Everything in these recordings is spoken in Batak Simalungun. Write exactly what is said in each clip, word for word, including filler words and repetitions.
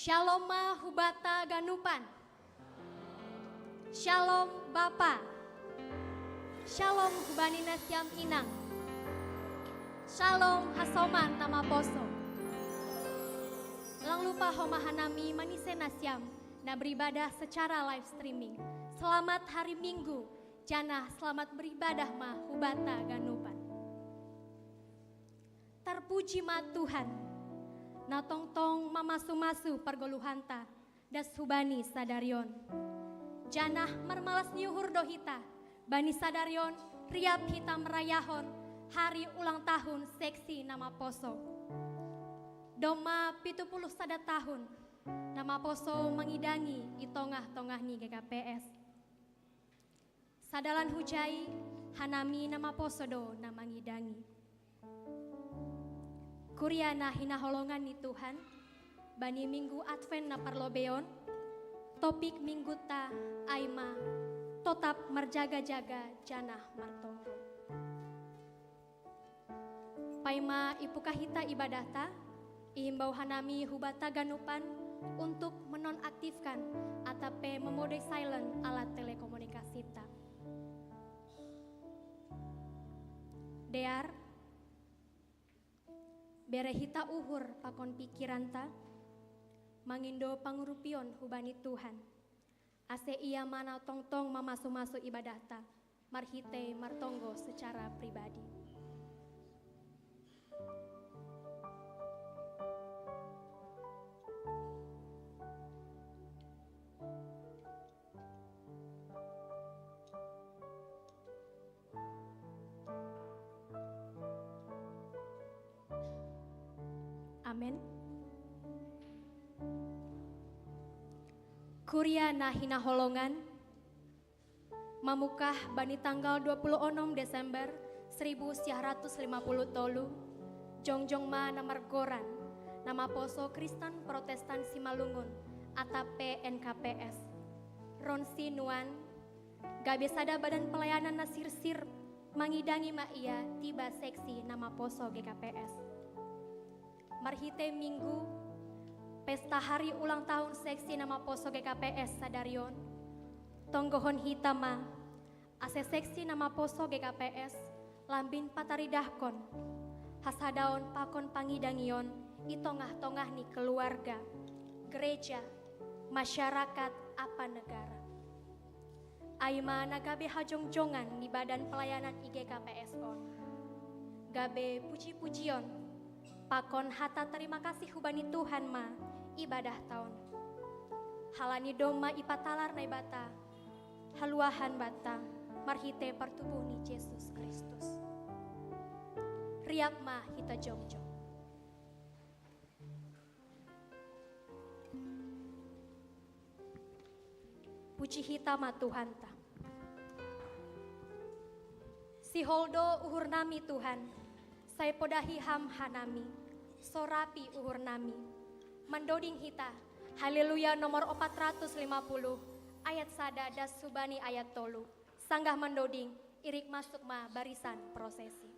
Shalom ma hubata ganupan. Shalom Bapa. Shalom hubani nasiam inang. Shalom hasoman na maposo. Lang lupa homa hanami manise nasiam na beribadah secara live streaming. Selamat hari Minggu, janah selamat beribadah ma hubata ganupan. Tarpuji ma Tuhan, na tongtong mamasu-masu pargoluhanta das hubani sadarion. Janah marmalas ni uhur do hita, bani sadarion riap hita marayahon hari ulang tahun seksi na maposo. Domma pitu puluh sada tahun na maposo mangidangi i tongah-tongah ni G K P S. Sadalan hujai, hanami na maposo do na mangidangi. Kuria na hinaholongan ni Tuhan, bani Minggu Advent na parlobeion, topik Mingguta ai ma totap marjaga-jaga janah martonggo. Paima ipuka hita ibadahta, ihimbau hanami hubata ganupan untuk menonaktifkan atap pe memode silent alat telekomunikasita. Dear, bere hita uhur pakon pikiranta, mangindo pangurupion hubani Tuhan, ase Ia ma na tongtong mamasu-masu ibadahta, marhite martonggo secara pribadi. Amen. Kuria na hinaholongan, mamukah bani tanggal dua puluh onom Desember seribu siah ratus lima puluh tolu, jongjong ma na margoran na maposo Kristen Protestan Simalungun atap pe N K P S, Ronsi Nuan, gabe sada badan pelayanan na sirsir, mangidangi ma ia tiba seksi na maposo G K P S. Marhite Minggu, pesta hari ulang tahun seksi na maposo G K P S sadarion, tonggohon hita ma, ase seksi na maposo G K P S lambin pataridahkon hasadaon pakon pangidangion i tongah-tongah ni keluarga, gereja, masyarakat, ampa negara. Ai ma na gabe hajongjongan ni badan pelayanan i G K P S on. Gabe puji-pujion pakon hata tarima kasih hubani Tuhan ma ibadahta on. Halani domma ipatalar Naibata haluahan banta marhite partubuh ni Jesus Kristus. Riap ma hita jongjong. Puji hita ma Tuhanta. Sihol do uhur nami Tuhan, sai podahi Ham hanami, sorapi uhur nami. Mandoding hita, Haleluya nomor opat ratus lima puluh, ayat sada das hubani ayat tolu. Sanggah mandoding, irik masuk ma barisan prosesi.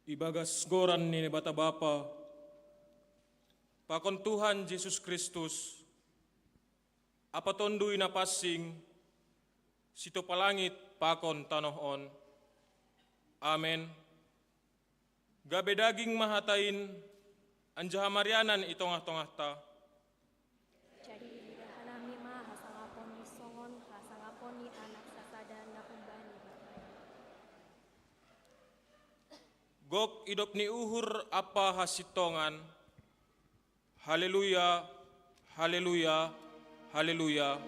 Ibagas goran ni Naibata Bapa, pakon Tuhan Jesus Kristus, Apa Tonduy Napansing, sitopa langit pakon tanoh on. Amen. Gabe daging ma hata in, anjaha marianan i tongah-tongahta. Jadi iidah hanami ma hasangapon ni songon hasangapon ni Anak sasada na humbani Bapa. Gok idop ni uhur ampa hasintongan. Haleluya, haleluya, haleluya.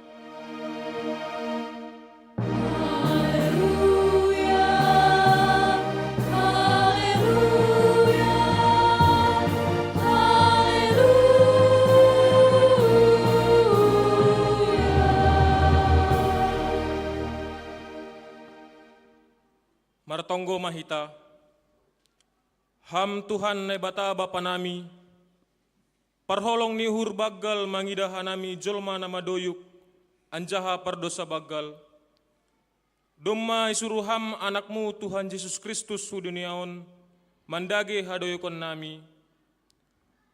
Martonggo ma hita. Ham Tuhan Naibata Bapa nami, parholong ni uhur banggal mangidah hanami jolma na madoyuk anjaha pardousa banggal. Domma isuruh Ham Anakmu Tuhan Jesus Kristus hu dunia on mandage hadoyukon nami,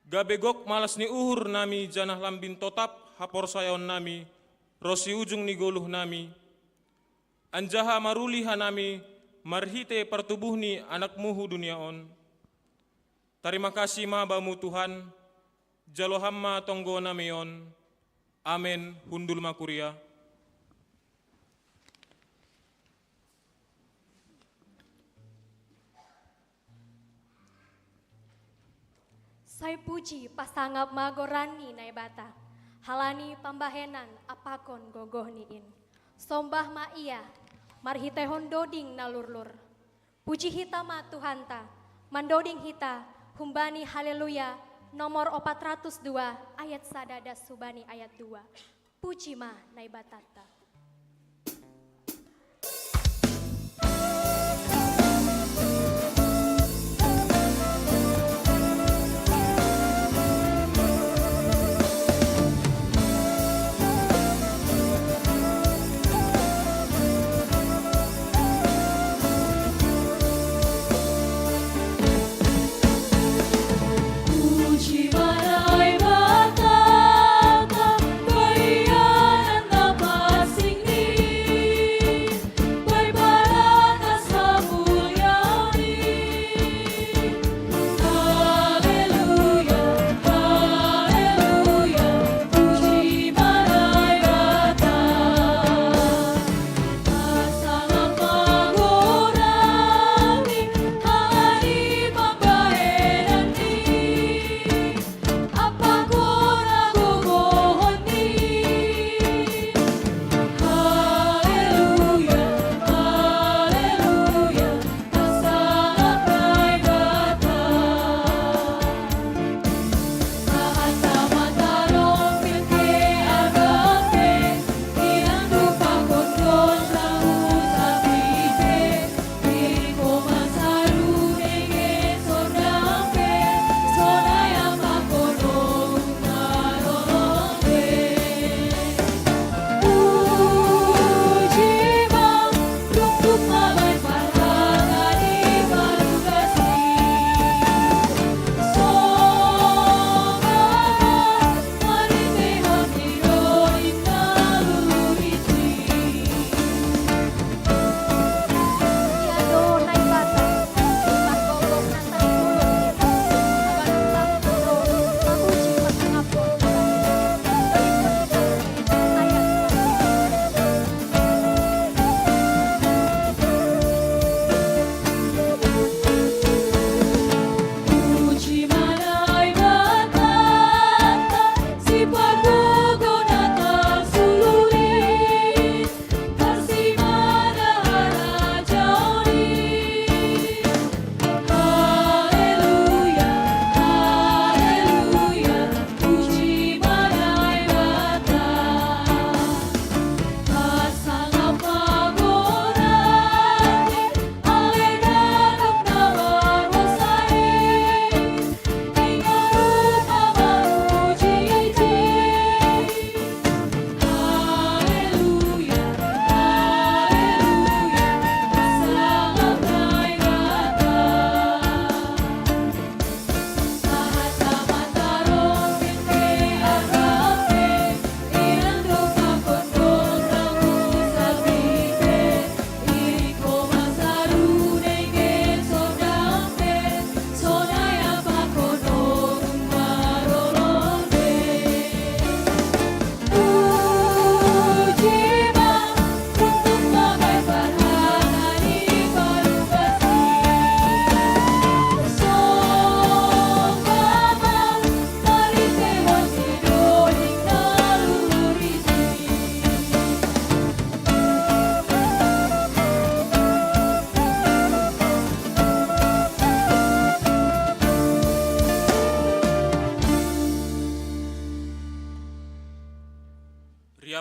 gabe gok malas ni uhur nami janah lambin totap haporsayaon nami ronsi ujung ni goluh nami, anjaha maruli hanami marhite partubuh ni Anakmu hu dunia on. Tarima kasih ma Bamu Tuhan, jalo Ham ma tonggo nami on. Amen. Hundul ma kuria. Sai puji pasangap ma goran ni Naibata, halani pambahenan pakon gogohni in. Sombah ma Ia marhiteihon doding na lurlur. Puji hita ma Tuhanta, mandoding hita humbani Haleluya nomor opat ratus dua ayat sada das hubani ayat dua. Puji ma Naibatanta.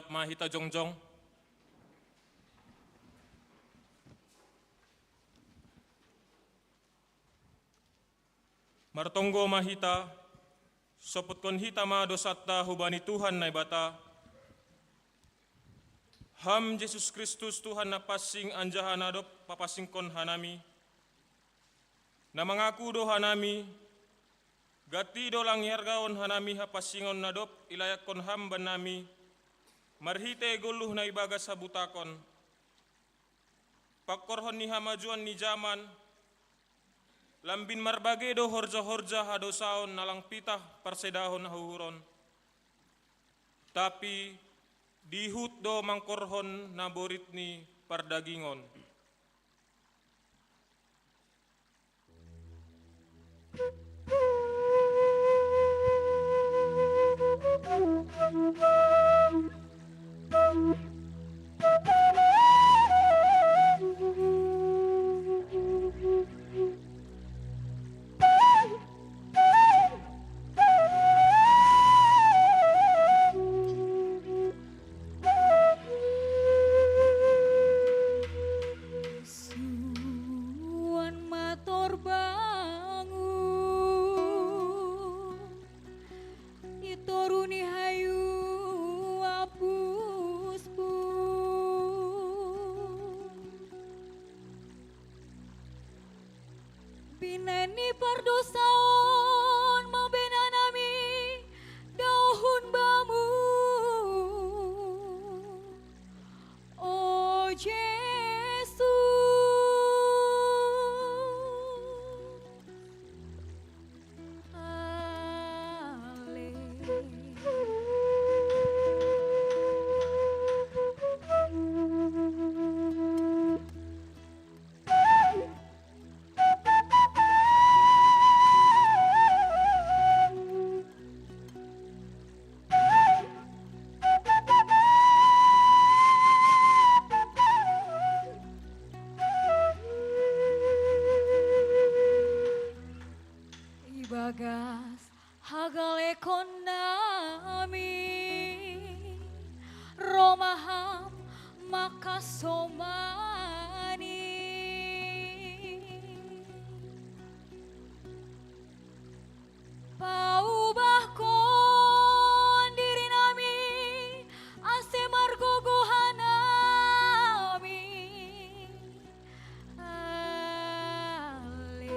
Siap ma hita jongjong. Martonggo ma hita, sopotkon hita ma dosanta hubani Tuhan Naibata. Ham Jesus Kristus, Tuhan na pansing anjaha na dob papansingkon hanami, na mangaku do hanami, gati do lang iargahon hanami hapansingon na dob ilayakkon Ham bannami, marhitei goluh na ibagas habutakon, pangkorhon ni hamajuon ni jaman, lambin marbage do horja-horja hadosaon na lang pitah parsedahon hauhuron, tapi dihut do mangkorhon naborit ni pardagingon. Suan ma tor bangun, i toru ni hayu apuspu. Binahen ni pardosaon ma benanami daohhon Bamu, o Jesus. Ale. Ibagas hagalekon nami, ro ma Ham mangkasomani. Paubahkon dirinami, ase margogoh hanami. Ale.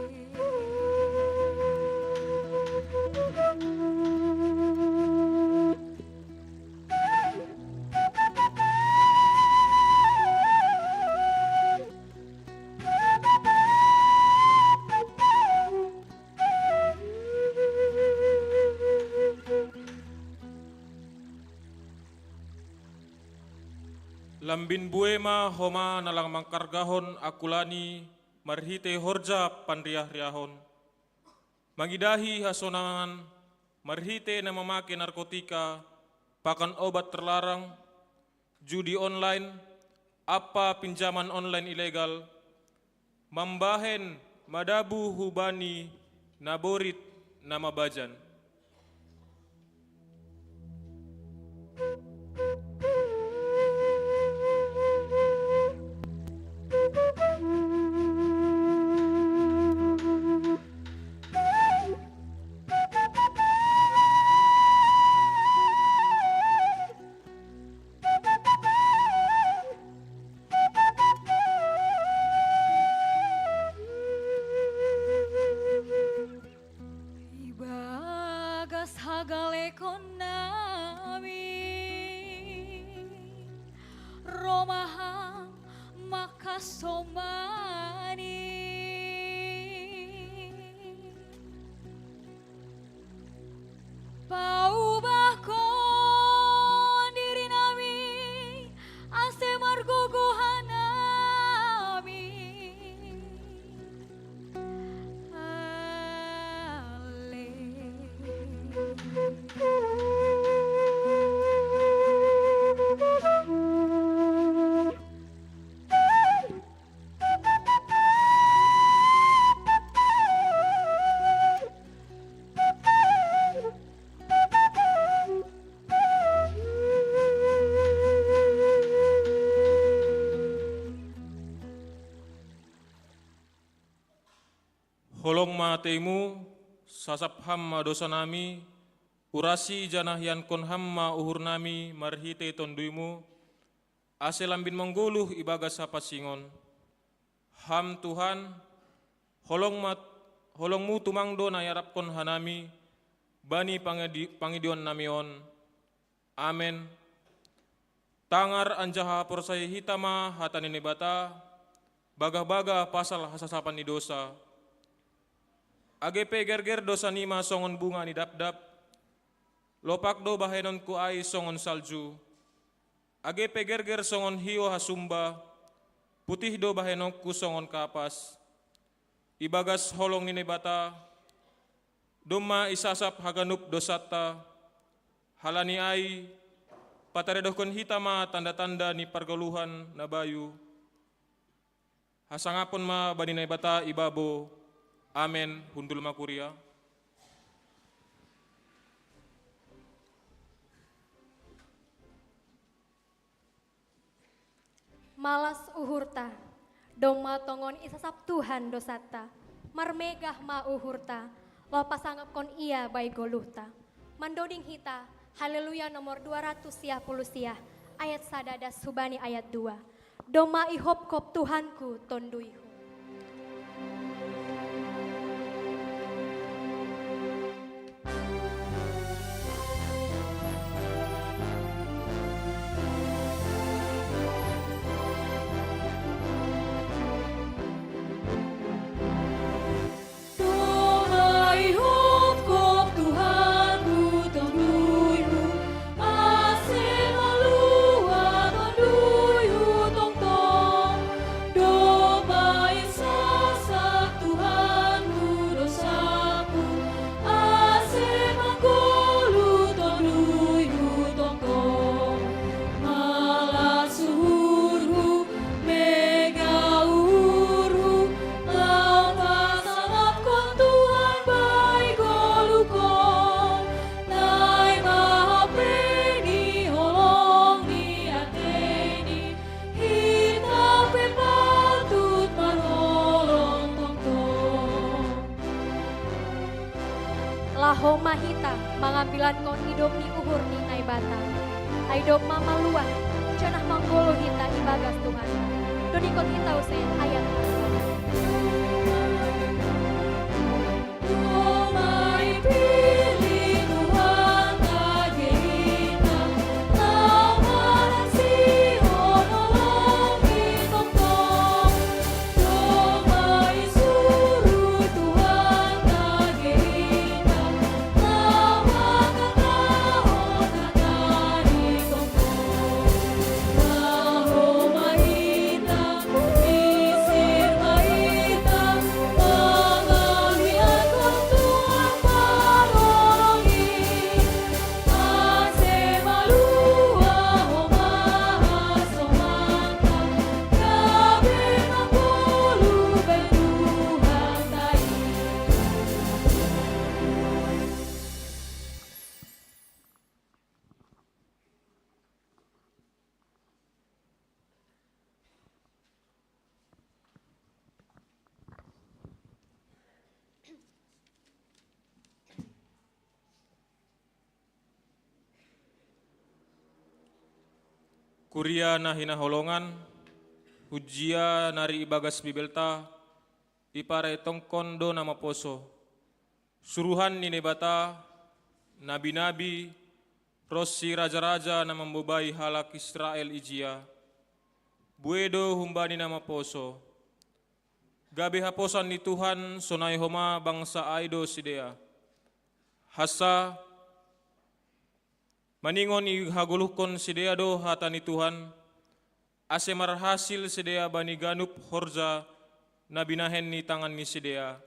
Lambin buei ma homa na lang mangkargahon angkulani marhitei horja panriah-riahon, mangidahi hasonangan marhitei na mamake narkotika, pakan obat terlarang, judi online, ampa pinjaman online ilegal, mambahen madabu hubani naborit na mabajan. Ibagas hagalekon nami, ro ma Ham mangkasomani. Paubahkon dirinami, ase margogoh hanami. Ale. Holong ma teimu, sasap ham ma dosa nami, urasi janah iankon ham ma uhur nami marhitei tonduymu, ase lambin manggoluh ibagas hapansingon. Ham Tuhan, holong ma, holongmu tumang do na iarapkon hanami, bani pangidi, pangidion nami on. Amen. Tangar anjaha porsayai hita ma hata ni Naibata, bagah-bagah pasal hasasapan ni dosa. Age pe gerger dosa nima songon bunga ni dapdap, lopak do bahenonku ai songon salju. Age pe gerger songon hiou hasumba, putih do bahenonku songon kapas. Ibagas holong ni Naibata, domma isasap haganup dosanta, halani ai, pataridohkon hita ma tanda-tanda ni pargoluhan na bayu. Hasangapon ma bani Naibata ibabo. Amen. Hundul ma kuria. Malas uhurta, domma tongon isasap Tuhan dosanta, marmegah ma uhurta, laho pasangapkon Ia bai goluhta. Mandoding hita, Haleluya nomor dua ratus siah puluh siah, ayat sada das hubani ayat dua. Domma ihopkop Tuhanku tonduyhu. Laho ma hita mangambilankon idop ni uhur ni Naibata. Ai domma maluah, janah manggoluh hita ibagas Tuhan. Dodingkon hita use ayat. Kuria na hinaholongan, hunjia nari ibagas Bibelta, iparetongkon do na maposo. Suruhan ni Naibata, nabi-nabi, ronsi raja-raja na mambobai halak Israel ijia. Bue do humbani na maposo. Gabe haposan ni Tuhan sonai homa bangsa ai do sidea. Hansa, maningon ihagoluhkon sidea do hata ni Tuhan, ase marhasil sidea bani ganup horja na binahen ni tangan ni sidea.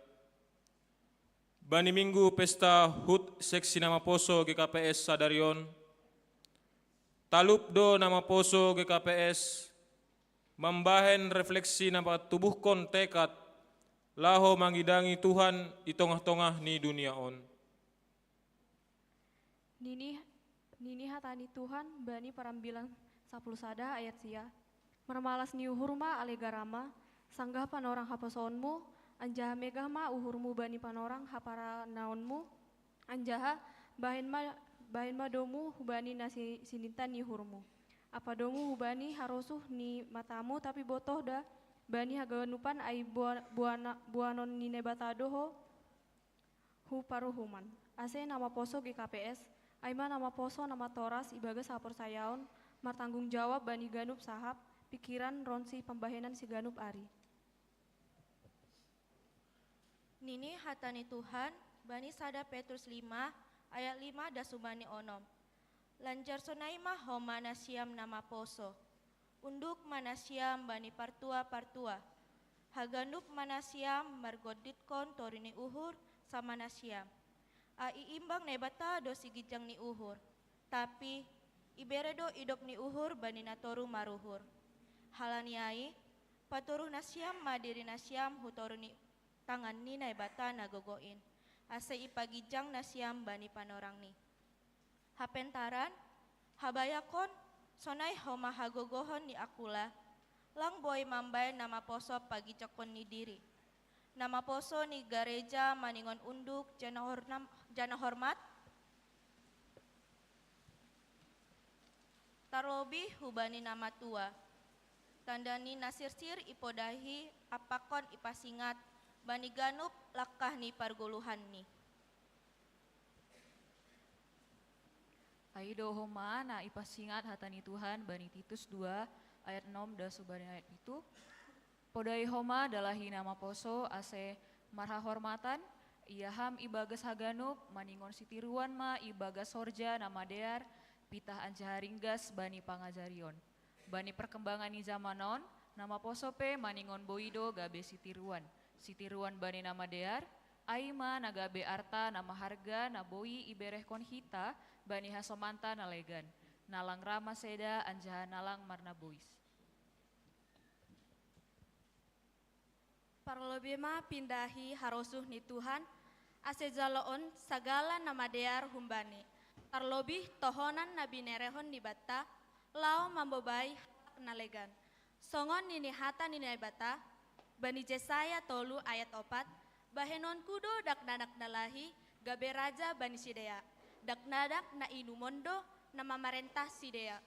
Bani minggu pesta hut seksi na maposo G K P S sadari on, talup do na maposo G K P S mambahen refleksi na patubuhkon tekad laho mangidangi Tuhan i tongah-tongah ni dunia on. Nini, nini hata ni Tuhan bani parambilan sapuluh sada ayat sia. Marmalas ni uhur ma ale garama, sanggah panorang haposoonmu, Anjaha megah ma uhurmu bani panorang haparanaonmu, anjaha bahen ma, bahen ma domu hubani na si, sininta ni uhurmu. Apa domu hubani harosuh ni matamu, tapi botoh da bani haganupan ai bua, buana, buanon ni Naibata do ho hu paruhuman. Ase na maposo G K P S, ai ma na maposo na matoras ibagas haporsayaon, martanggung jawab bani ganup sahap, pikiran ronsi pambahenan siganup ari. Nini hata ni Tuhan bani sada Petrus lima ayat lima das hubani onom. Lanjar sonai ma homa nasiam na maposo. Unduk ma nasiam bani partua-partua. Haganup ma nasiam margonditkon toru ni uhur sama nasiam. Ai iimbang Naibata do siginjang ni uhur. Tapi ibere do idop ni uhur bani natoru maruhur. Halani ai, patoruh nasiam ma diri nasiam hu toru ni tangan ni Naibata na gogoh in, ase ipaginjang nasiam bani panorangni. Hapentaran, habayakon, sonai homa hagogohon ni Akula, lang boi mambahen na maposo paginjangkon ni diri. Na maposo ni gareja maningon unduk, janah hornam, janah hormat, tarlobih hubani na matua. Tanda ni na sirsir ipodahi ampakon ipasingat bani ganup langkah ni pargoluhanni. Ai do homa na ipasingat hata ni Tuhan bani Titus dua ayat onom das hubani ayat pitu. Podai homa dalahi na maposo ase marhahormatan, ia ham ibagas haganup, maningon sitiruan ma ibagas horja na madear, pitah anjaha ringgas bani pangajarion. Bani perkembangan ni zaman on, na maposo pe maningon boi do gabe sitiruan. Sitiruan bani na madear, ai ma na gabe arta na maharga na boi iberehkon hita bani hasomanta na legan, na lang ra maseda anjaha na lang marnabois. Parlobei ma pindahi harosuh ni Tuhan, ase jaloon sagala na madear humbani, tarlobih tohonan na binerehon ni banta, laho mambobai halak na legan. Songon nini hata ni Naibata, bani Jesaya tolu ayat opat, bahenonku do dakdanak na lahi, gabe raja bani sidea, dakdanak na inumon do, na mamarentah sidea.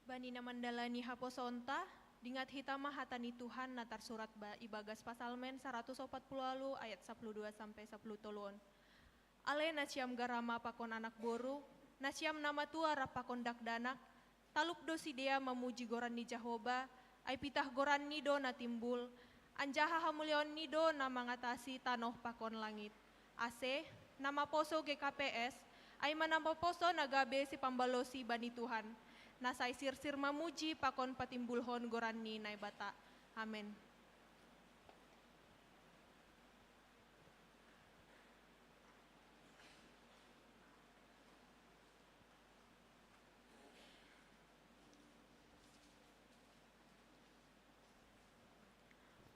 Bani na mandalani haposoonta, dingat hita ma hata ni Tuhan na tarsurat ba, ibagas Pasalmen saratus opat puluh ualu ayat sapuluh dua sampai sapuluh tolu on. Ale nasiam garama pakon anak boru, nasiam na matua rap pakon dakdanak, talup do sidea mamuji goran ni Jahoba, ai pitah goranni do na timbul, anjaha hamuliaonni do na mangatasi tanoh pakon langit. Ase, na maposo G K P S, ai ma na maposo na gabe sipambalosi bani Tuhan, na sai sirsir mamuji pakon patimbulhon goran ni Naibata. Amen.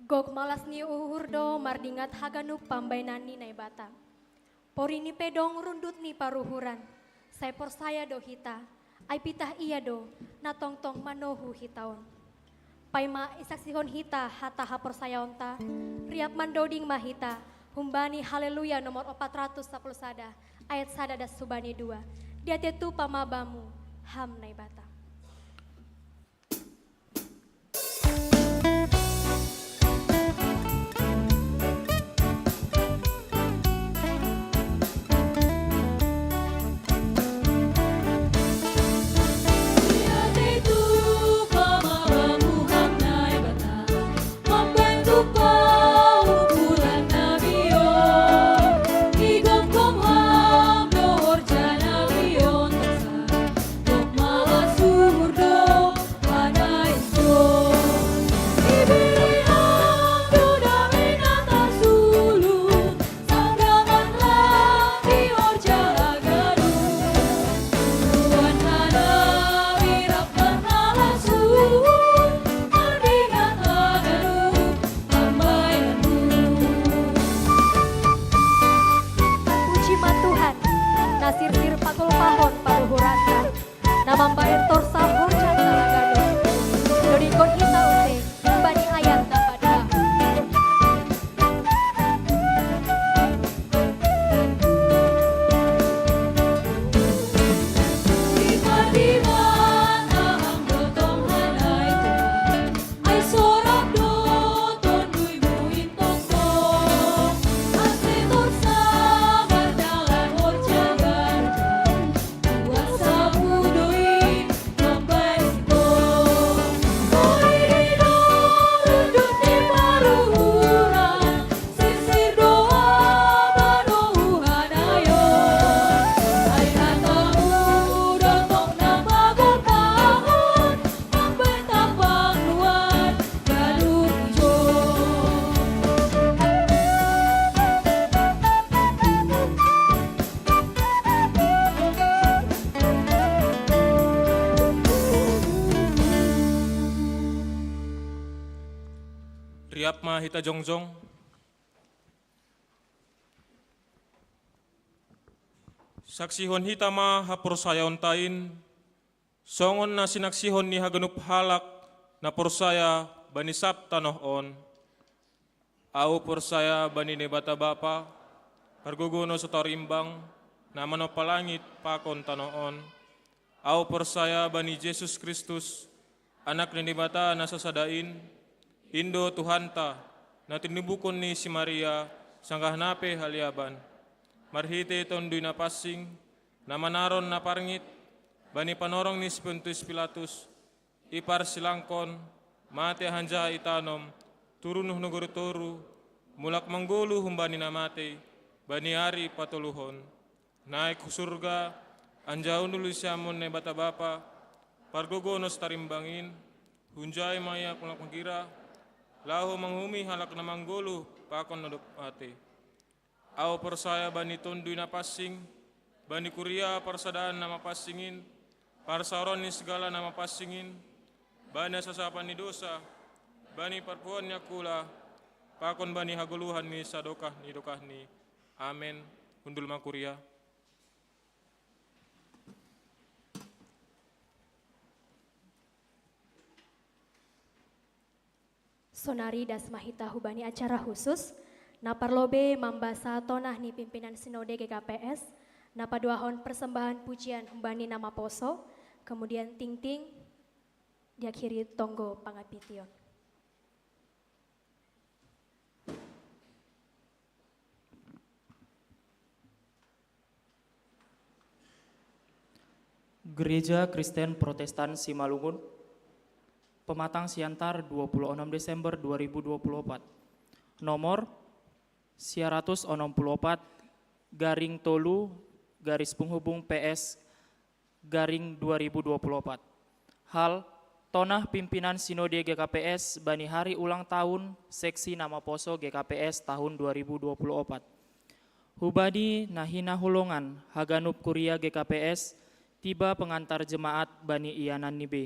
Gok malas ni uhur do mardingat haganup pambahenan ni Naibata. Porini pe dong rundut ni paruhuran, sai porsaya do hita, ai pitah Ia do, na tongtong manohu hita on. Paima isaksihon hita hata haporsayaonta, riap mandoding ma hita, humbani Haleluya nomor opat ratus sapuluh sada, ayat sada das hubani dua. Diatei tupa ma bamu, Ham Naibata. Hita jongjong. Saksihon hita ma haporsayaonta in, songon na sinaksihon ni haganup halak na porsaya bani sab tanoh on. Ahu porsaya bani Naibata Bapa, pargogo na so tarimbang, na manompa langit pakon tanoh on. Ahu porsaya bani Jesus Kristus, Anak ni Naibata na sasada in, in do Tuhanta, na tinubuhon ni si Maria, sanggah na pe haliaban. Marhite Tonduy Napansing, na manaron na parngit, bani panorong ni si Pontius Pilatus, iparsilangkon, mate hanjaha itanom, turun hu nagori toru, mulak manggoluh humbani na matei, bani ari patoluhon. Naek hu surga, hanjaha hundul di siamun Naibata Bapa, pargogo na so tarimbang in, hunjai ma ia mulak manggira, laho manguhumi halak na manggoluh pakon na dob mate. Ahu porsaya bani Tonduy Napansing, bani kuria parsadaan na mapansing in, parsaoran ni sagala na mapansing in, bani hasasapan ni dosa, bani parpuhoon ni angkula, pakon bani hagoluhan ni sadokah ni dokahni. Amen. Hundul ma kuria. Sonari das ma hita hubani acara khusus, na parlobei mambasa tonah ni pimpinan sinode G K P S, na paduahon persembahan pujian humbani na maposo, kemudian tingting, diakhiri tonggo pangapition. Gereja Kristen Protestan Simalungun, Pematang Siantar, dua puluh enam Desember dua ribu dua puluh empat. Nomor sia ratus onom puluh opat garing tolu garis penghubung P S garing dua ribu dua puluh opat. Hal, tonah pimpinan Sinode G K P S bani hari ulang tahun Seksi na Maposo G K P S tahun dua ribu dua puluh opat. Hubani na hinaholongan haganup kuria G K P S, tiba pengantar jemaat bani iananni be.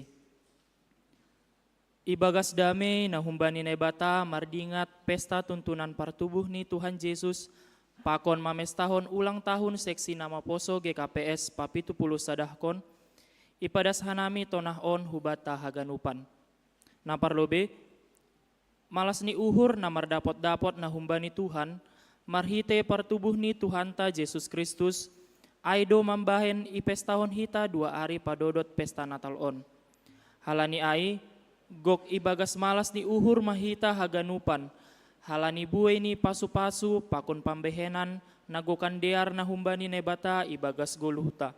Ibagas dame na humbani Naibata mardingat pesta tuntunan partubuh ni Tuhan Jesus, pakon mamestahon ulang tahun Seksi na Maposo G K P S papitu puluh sadahkon, ipadas hanami tonah on hubanta haganupan. Na parlobei, malas ni uhur na mardapot-dapot na humbani Tuhan, marhite partubuh ni Tuhanta Jesus Kristus, ai do mambahen ipestahon hita dua ari padodot pesta Natal on. Halani ai, gok ibagas malas ni uhur ma hita haganupan, halani buei ni pasu-pasu pakon pambahenan na gokan dear na humbani Naibata ibagas goluhta.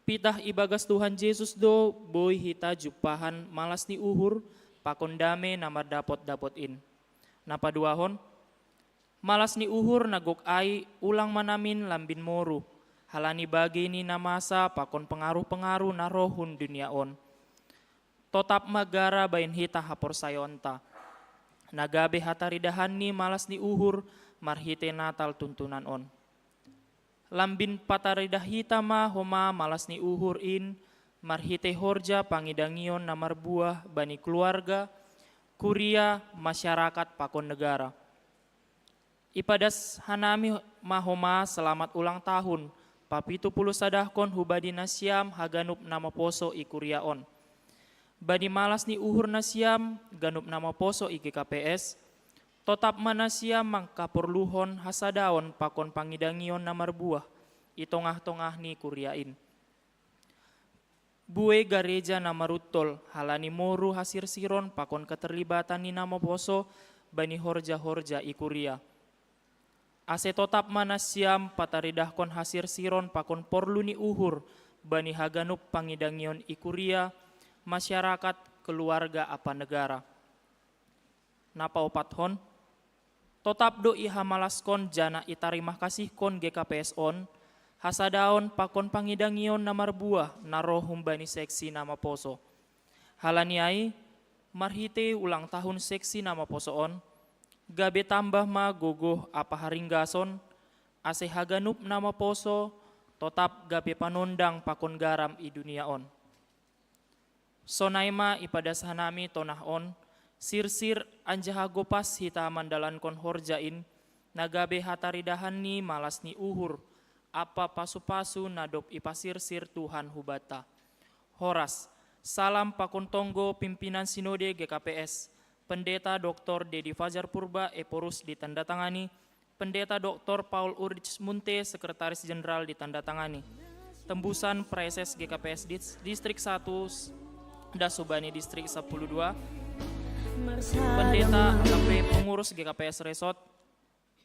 Pitah ibagas Tuhan Jesus do boi hita jumpahan malas ni uhur pakon dame na mardapot-dapot in. Na paduahon, malas ni uhur na gok ai ulang ma namin lambin moru, halani bagei ni na masa pakon pengaruh-pengaruh na roh hun dunia on. Totap ma gara bahen hita haporsayaonta, na gabe hataridahan ni malas ni uhur marhite Natal tuntunan on. Lambin pataridah hita ma homa malas ni uhur in marhite horja pangidangion na marbuah bani keluarga, kuria, masyarakat pakon negara. Ipadas hanami ma homa selamat ulang tahun papitu puluh sadahkon hubani nasiam haganup na maposo i kuria on. Bani malas ni uhur nasiam ganup na maposo i G K P S, totap ma nasiam mangkaporluhon hasadaon pakon pangidangion na marbuah i tongah-tongah ni kuria in. Buei gareja na maruntol halani moru hasirsiron pakon keterlibatan ni na maposo bani horja-horja i kuria. Ase totap ma nasiam pataridahkon hasirsiron pakon porlu ni uhur bani haganup pangidangion i kuria, masyarakat, keluarga ampa negara. Na paopathon, totap do ihamalaskon janah itarimah kasihkon G K P S on, hasadaon pakon pangidangion na marbuah na roh humbani seksi na maposo. Halani ai, marhite ulang tahun seksi na maposo on, gabe tambah ma gogoh ampa haringgason, ase haganup na maposo totap gabe panondang pakon garam i dunia on. Sonai ma ipadas hanami tonah on, Sirsir, anjaha gopas hita mandalankon horja in, na gabe hataridahan ni malas ni uhur, ampa pasu-pasu na dob ipasirsir Tuhan hubanta. Horas, salam pakon tonggo pimpinan Sinode G K P S, Pendeta Doktor Dedi Fajar Purba, Ephorus, ditandatangani, Pendeta Doktor Paul Ulrich Munte, Sekretaris Jenderal, ditandatangani. Tembusan Praeses G K P S Dis-, Distrik satu, s-, das hubani Distrik sepuluh dua. Pendeta, ampe pengurus G K P S Resort,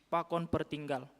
pakon pertinggal.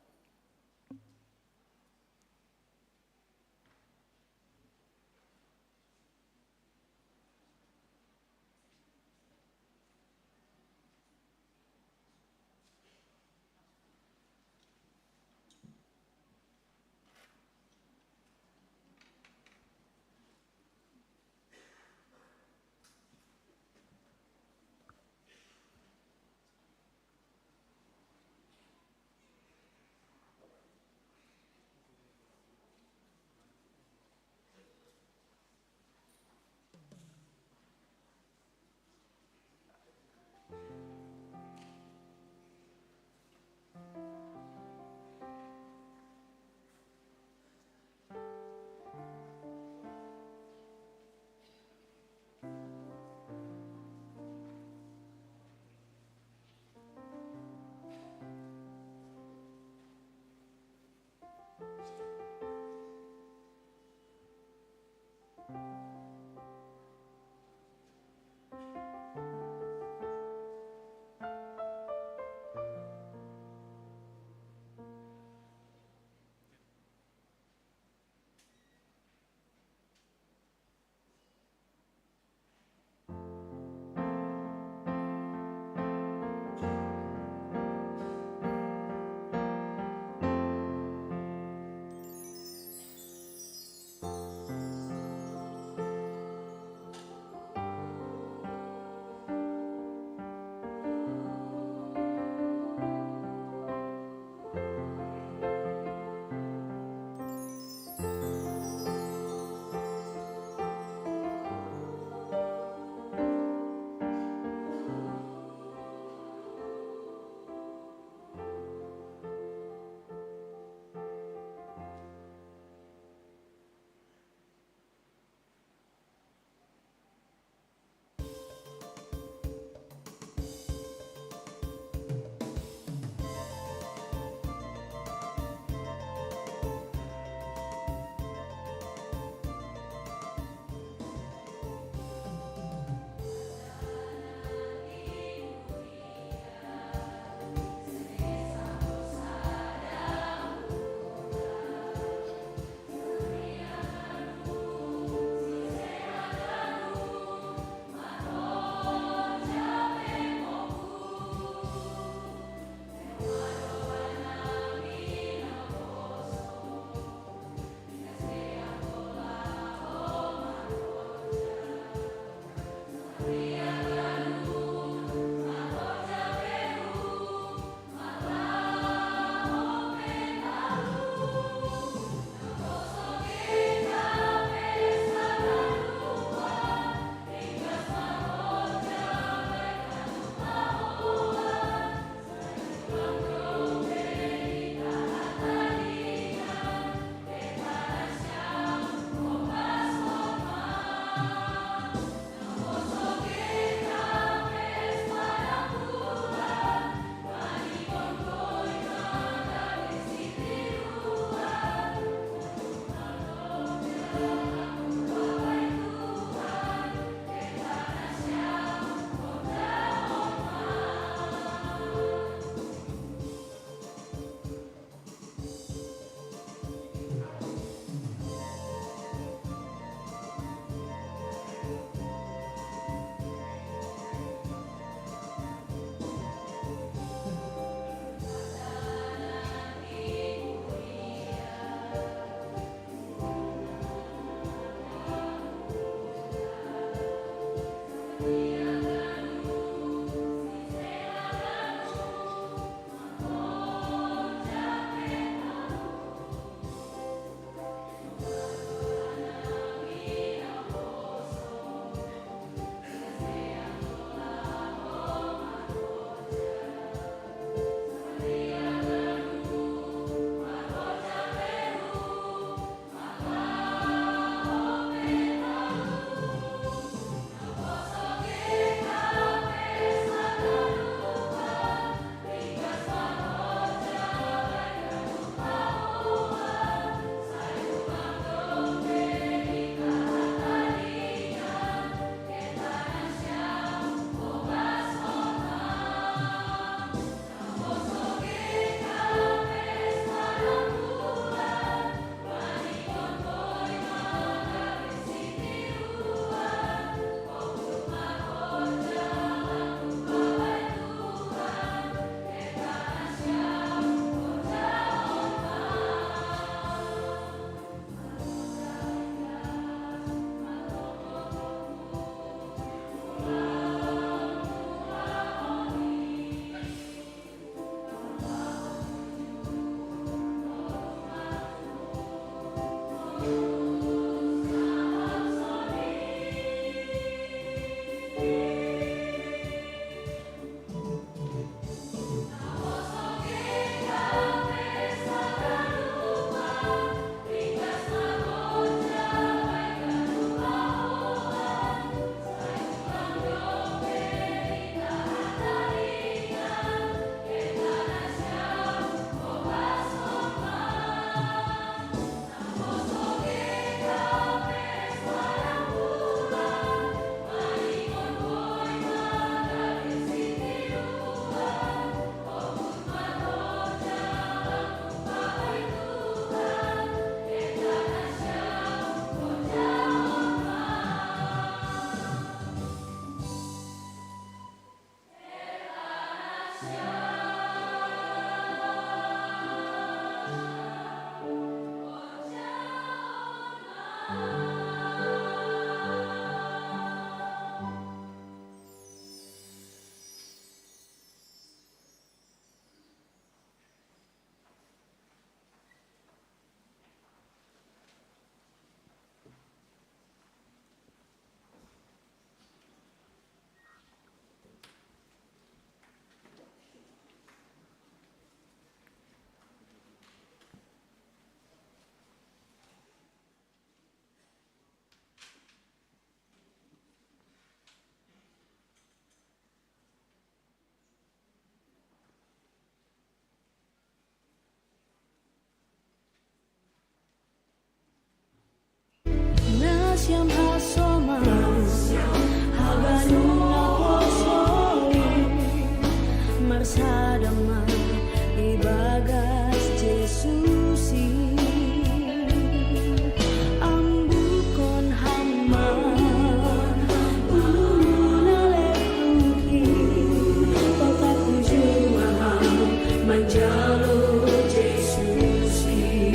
Manjalo Jesusi.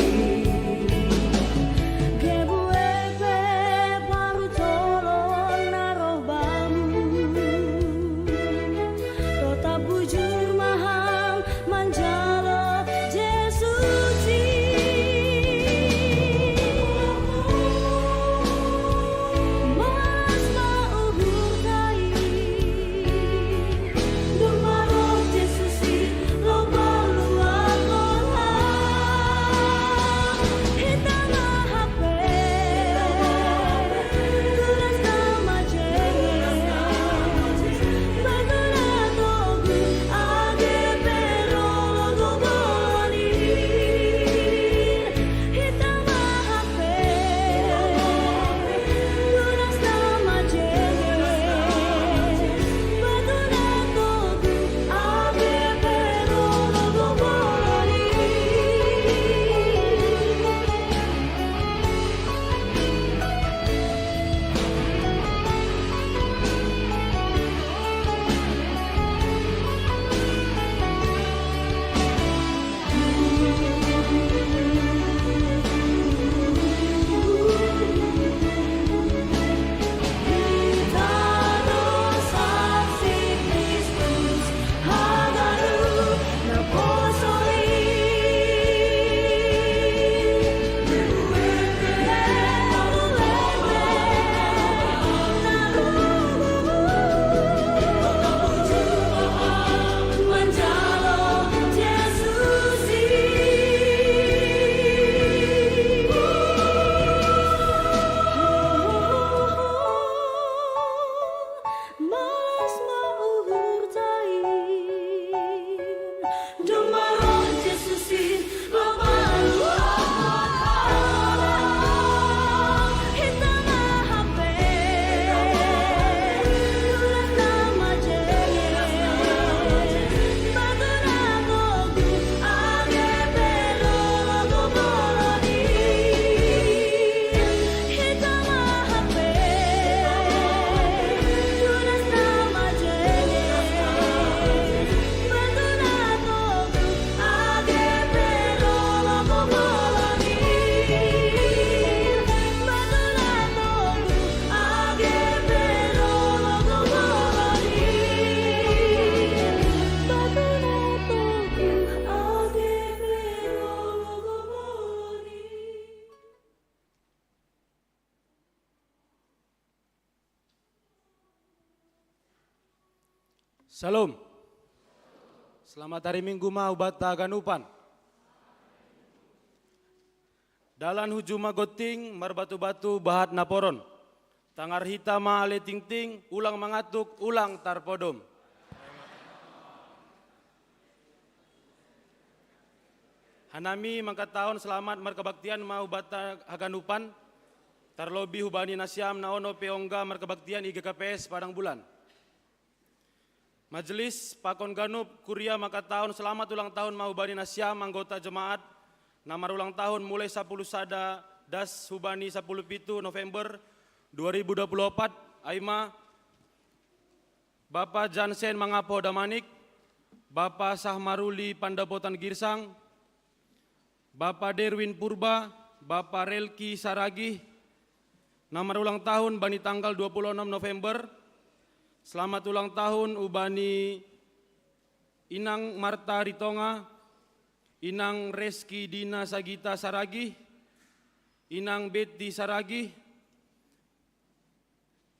Gebu epe paru tolo na roh bamu. Tetap bujur maham manjalo Jesusi. Mas ma uhur kai. Malas ma uhur tain, doma roh Jesusin, lo palu. Shalom. Selamat hari Minggu ma ubat haganupan. Dalan huju ma gotting, marbatu-batu bahat naporon. Tangar hita ma ale tingting, ulang mangatuk, ulang tarpodom. Hanami mangkatahon selamat markabaktian ma ubat haganupan, tarlobi hubani nasiam na ono pe ongga markabaktian i G K P S Padang Bulan. Majelis pakon ganup kuria mangkatahon selamat ulang tahun ma hubani nasiam anggota jemaat na marulang tahun mulai sapuluh sada das hubani sapuluh pitu November dua ribu dua puluh opat, ai ma Bapa Jansen Mangapo Damanik, Bapa Sahmaruli Pandapotan Girsang, Bapa Derwin Purba, Bapa Relki Saragih, na marulang tahun bani tanggal dua puluh enam November. Selamat ulang tahun ubani Inang Marta Ritonga, Inang Reski Dina Sagita Saragih, Inang Betty Saragih,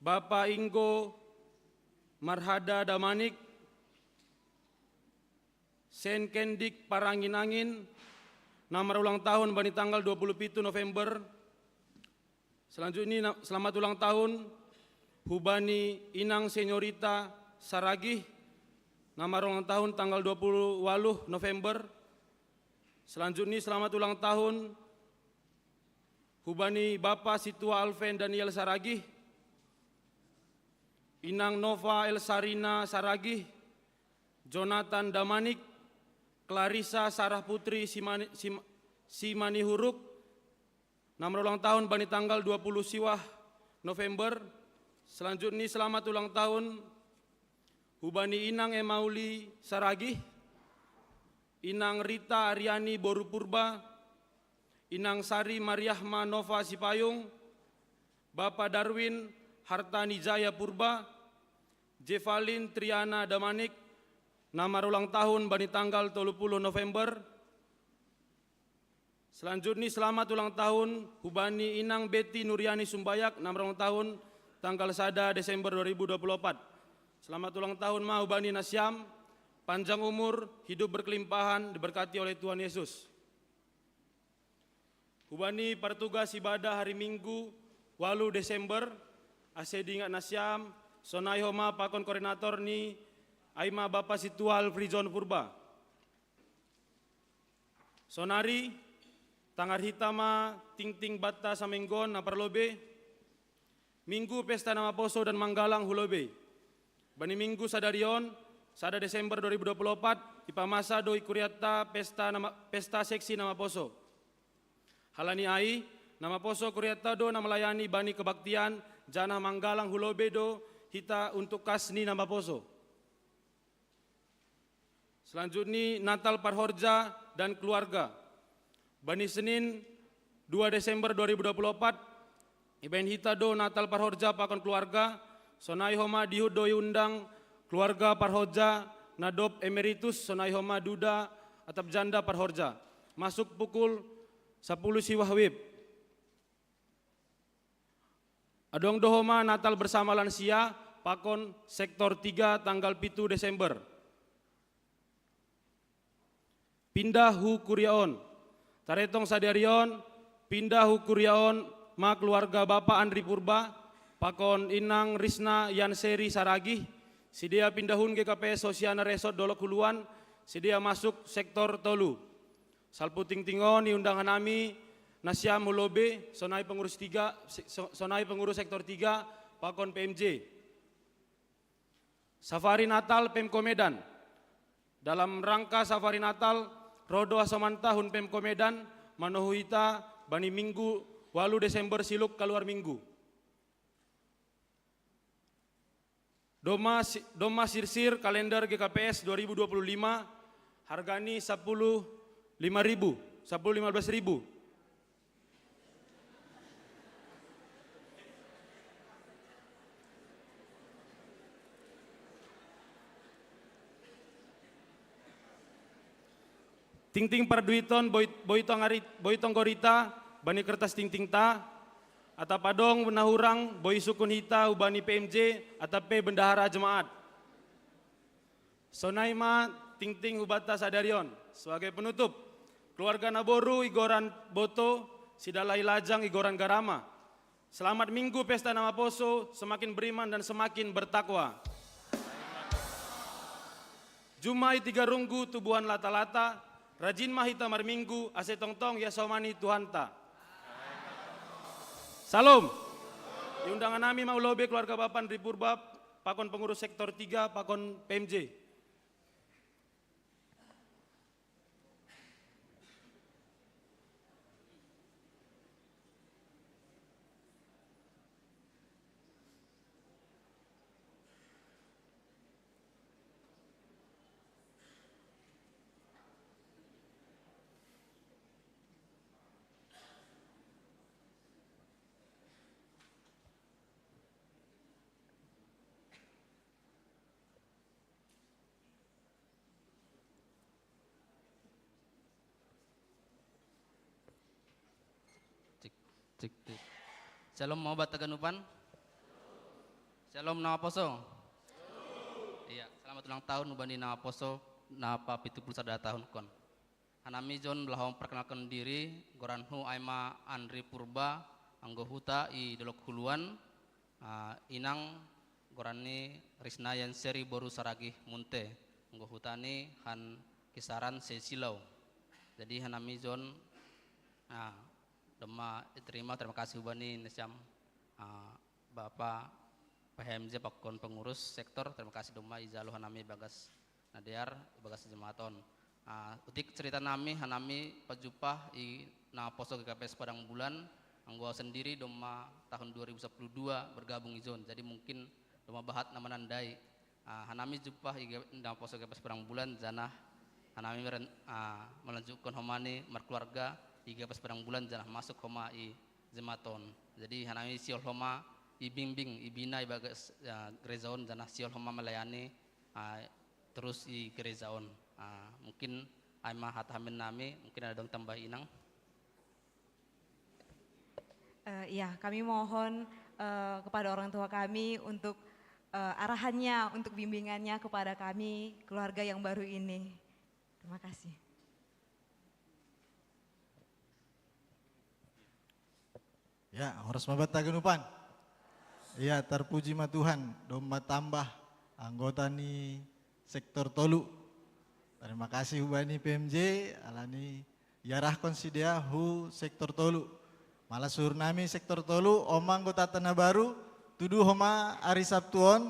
Bapa Inggo Marhada Damanik, Sen Kendik Parangin-angin, na marulang tahun bani tanggal dua puluh pitu November. Selanjutnya, na-, selamat ulang tahun hubani Inang Senyorita Saragih, na marulang tahun tanggal dua puluh waluh November. Selanjutnya, selamat ulang tahun hubani Bapa Situa Alven Daniel Saragih, Inang Nova Elsarina Saragih, Jonathan Damanik, Clarissa Sarah Putri Simani-, Sim-, Simanihuruk, na marulang tahun bani tanggal dua puluh siwah November. Selanjutnya, selamat ulang tahun hubani Inang Emauli Saragih, Inang Rita Ariani boru Purba, Inang Sari Mariahma Nova Sipayung, Bapa Darwin Hartanijaya Purba, Jevalin Triana Damanik, na marulang tahun bani tanggal tolu puluh November. Selanjutnya, selamat ulang tahun hubani Inang Betty Nuriani Sumbayak, na marulang tahun tanggal sada Desember dua ribu dua puluh empat. Selamat ulang tahun ma hubani nasiam, panjang umur, hidup berkelimpahan, diberkati oleh Tuhan Yesus. Hubani partugas ibadah hari Minggu, walu Desember, ase diingat nasiam, sonai homa pakon koordinator ni, ai ma Bapa Situal Frizon Purba. Sonari, tangar hita ma tingting batta saminggon na parlobei, Minggu Pesta Namaposo dan Manggalang hu lobei. Bani Minggu sadari on, sada Desember dua ribu dua puluh empat, ipamasa do i kuriatta pesta nama, pesta seksi namaposo. Halani ai, namaposo kuriatta do na malayani bani kebaktian, janah manggalang hu lobei do hita untuk kas ni namaposo. Selanjutnya, Natal Parhorja dan Keluarga. Bani Senin, dua Desember dua ribu dua puluh empat, ibahen hita do Natal Parhorja pakon keluarga, sonai homa dihut do iundang keluarga parhorja, na dob emeritus, sonai homa duda atap janda parhorja. Masuk pukul sapuluh siwah wib. Adong do homa Natal bersama lansia pakon sektor tiga tanggal pitu Desember. Pindah hu kuria on. Taretong sadari on, pindah hu kuria on ma keluarga Bapa Andri Purba, pakon Inang Risna Yanseri Saragih, sidea pindahun G K P S Hosiana Resort Dolok Huluan, sidea masuk sektor tolu. Salpu tingting on iundang hanami nasiam hu lobei, sonai pengurus tiga, so-, sonai pengurus sektor tiga, pakon P M J. Safari Natal Pemko Medan. Dalam rangka Safari Natal, roh do hasomanta hun Pemko Medan, manohul hita bani Minggu walu Desember siluk kaluar Minggu. Domma si-, domma sirsir kalender G K P S dua ribu dua puluh lima, hargani sapuluh lima ribu, sapuluh lima belas ribu. Tingting parduiton boi, boi tongari-, boi tonggorita bani kertas tingtingta, atap adong na hurang boi sukun hita hubani P M J atap pe bendahara jemaat. Sonai ma tingting hubanta sadari on. Sebagai penutup, keluarga naboru igoran boto, sidalahi lajang igoran garama. Selamat Minggu Pesta Namaposo, semakin beriman dan semakin bertakwa. Juma i tiga runggu tubuhan lata-lata, rajin ma hita marminggu, ase tongtong iasomani Tuhanta. Salom. Iundang hanami ma hu lobei keluarga Bapa Andri Purba, pakon pengurus sektor tiga, pakon P M J. Cek, cek, cek. Shalom, mau bata ganupan? Shalom, Namaposo. Iya, selamat ulang tahun hubani Namaposo, napa pitu puluh sada tahun kon. Hanami John, laho perkenalkan diri, goranhu ai ma Andri Purba, anggo huta i Dolok Huluan, ah, inang goranni Risna Yanseri boru Saragih Munte, anggo hutani han kisaran Sesilau. Jadi hanami John, ah, domma iterima, terima kasih hubani nasiam, ah, Bapa P H M J pakon pengurus sektor, terima kasih domma ijalo hanami bagas nadear, bagas jemaat on. Ah, utik cerita nami, hanami pajumpah i Namaposo G K P S Padang Bulan, anggo sendiri domma tahun dua ribu sepuluh dua bergabung i John. Jadi mungkin domma bahat na manandai. Ah, hanami jumpah i G-, Namaposo G K P S Padang Bulan, janah Hanami meren, ah, melanjutkan homa ni markeluarga, iga pas padang bulan janah masuk homa i jematon. Jadi hanami sihol homa, ibimbing, ibina ibagas, ah, gereja on janah sihol homa melayani, ah, terus i gereja on. Ah, mungkin ai ma hata hamin nami, mungkin ada dong tambah inang. Eh, ya, kami mohon, eh, kepada orang tua kami untuk, eh, arahannya, untuk bimbingannya kepada kami, keluarga yang baru ini. Terima kasih. Ya, horas ma banta haganupan. Ya, tarpuji ma Tuhan, domma tambah anggota ni sektor tolu. Tarima kasih hubani P M J, alani iarahkon sidea hu sektor tolu. Malas uhur nami sektor tolu, on ma anggotanta na baru, tudu homa ari Sabtu on,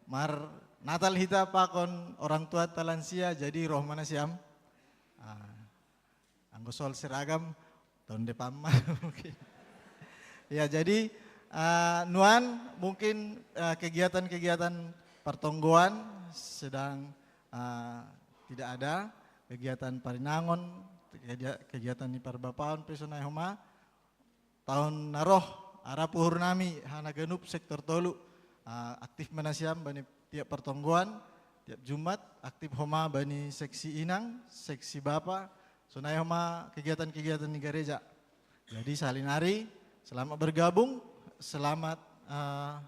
mar Natal hita pakon orang tuanta lansia, jadi roh ma nasiam. Ah, anggo soal seragam, tahun depan ma mungkin. Ya, jadi, ah, nuan, mungkin, ah, kegiatan-kegiatan partonggoan sedang, ah, tidak ada, kegiatan parinangon, kegia-, kegiatan ni parbapaon pe sonai homa. Tahun na roh, arap uhur nami, haganup sektor tolu, ah, aktif ma nasiam bani tiap partonggoan, tiap Jumat, aktif homa bani seksi inang, seksi bapa, sonai homa kegiatan-kegiatan ni gareja. Jadi sahali nari, selamat bergabung, selamat, ah,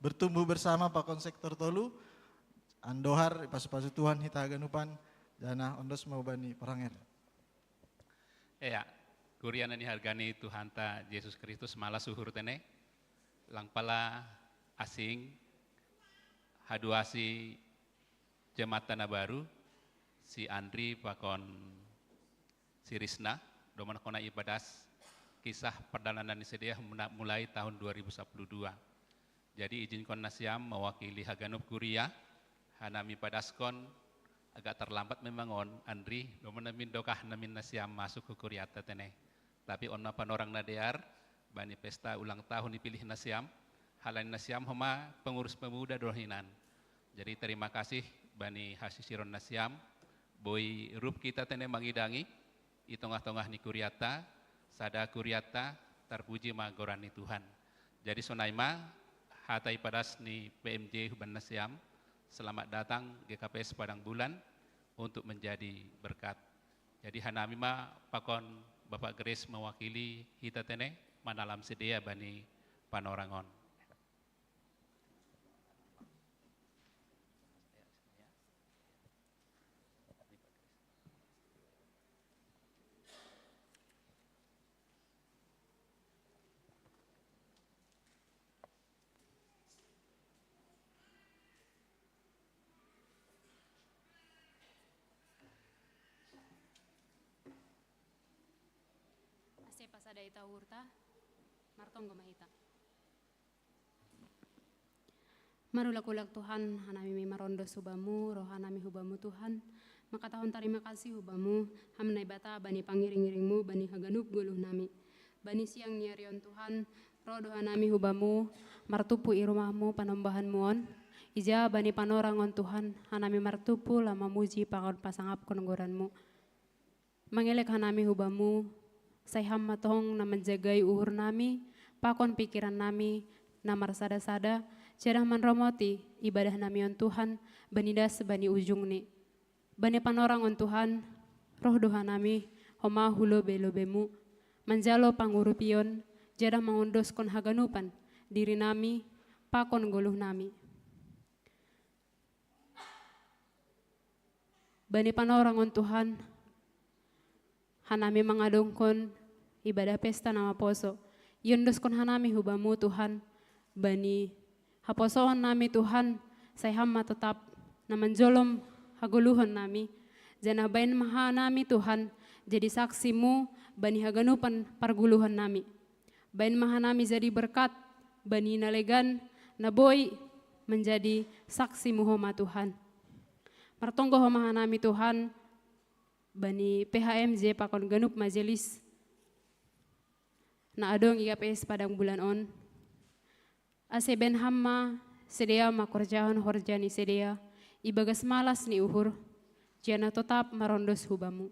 bertumbuh bersama pakon sektor tolu. Andohar, ipasu-pasu Tuhan hita haganupan, janah ondos ma hubani paranger. Ea, kuria na nihargani Tuhanta Jesus Kristus, malas uhur tene, lang pala asing, haduasi jemaatta na baru, si Andri pakon si Risna, doman hona ibadas kisah pardalanan ni sidea muna-, mulai tahun dua ribu sapuluh dua. Jadi ijinkon nasiam mawakili haganup kuria, hanami padaskon, agak terlambat memang on, Andri, doman namin dokah namin nasiam masuk hu kuriata tene. Tapi on ma panorang na dear, bani pesta ulang tahun ipilih nasiam, halani nasiam homa pengurus pemuda do hinan. Jadi terima kasih bani hasisiron nasiam, boi rup kita tene mangidangi, i tongah-tongah ni kuriata, sada kuriata, tarpuji ma goran ni Tuhan. Jadi sonai ma, hata ipadas ni P M J huban nasiam, selamat datang G K P S Padang Bulan untuk menjadi berkat. Jadi hanami ma pakon Bapak Grace mewakili hita tene, manalam sidea bani panorangon. Ase pasada ita uhurta, martonggo ma hita. Marulak-ulak Tuhan, hanami marondos hubamu, rohanami hubamu Tuhan. Mangkatahon tarima kasih hubamu, ham Naibata bani pangiring-iringmu, bani haganup goluh nami. Bani siang ni ari on Tuhan, ro do hanami hubamu, martumpu i rumahmu panombahanmu on. Ija bani panorang on Tuhan, hanami martumpu laho mamuji pakon pasangapkon goranmu. Mangelek hanami hubamu, sai ham ma tong na manjagai uhur nami, pakon pikiran nami, na marsada-sada, jadah manromoti ibadah nami on Tuhan, bani das bani ujungni. Bani panorang on Tuhan, roh do hanami, homa hu lobe-lobemu, manjalo pangurupion, jadah mangondoskon haganupan, diri nami, pakon goluh nami. Bani panorang on Tuhan, hanami mangadongkon ibadah pesta na maposo. Iondoskon hanami hubamu Tuhan, bani haposoon nami Tuhan, sai ham ma totap na manjolom hagoluhon nami. Janah baen ma hanami Tuhan, jadi saksimu bani haganupan pargoluhon nami. Baen ma hanami jadi berkat, bani na legan, na boi manjadi saksimu homa Tuhan. Martonggo homa hanami Tuhan, bani P H M J pakon ganup majelis, na adong i G K P S Padang Bulan on. Ase baen ham ma sidea mangkorjahon horja ni sidea, ibagas malas ni uhur, Janah totap marondos hu Bamu.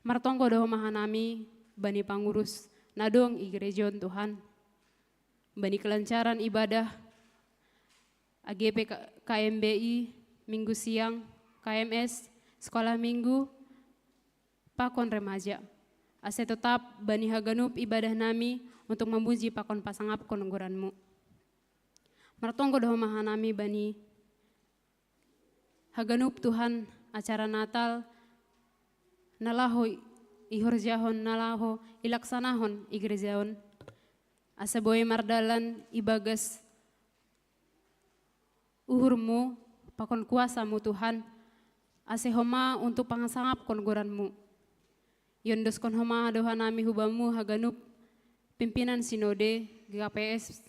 Martonggo do homa hanami bani pangurus na adong i gereja on Tuhan, bani kelancaran ibadah, A G P K M B I, Minggu siang, K M S, sekolah minggu, pakon remaja. Ase totap bani haganup ibadah nami untuk mamuji pakon pasangapkon goran-Mu. Martonggo do homa hanami bani haganup Tuhan acara Natal na laho ihorjahon, na laho ilaksanahon i gereja on. Ase boi mardalan ibagas uhur-Mu pakon kuasa-Mu Tuhan, ase homa untuk pangasangapkon goran-Mu. Iondoskon homa do hanami hu Bamu haganup pimpinan sinode G K P S,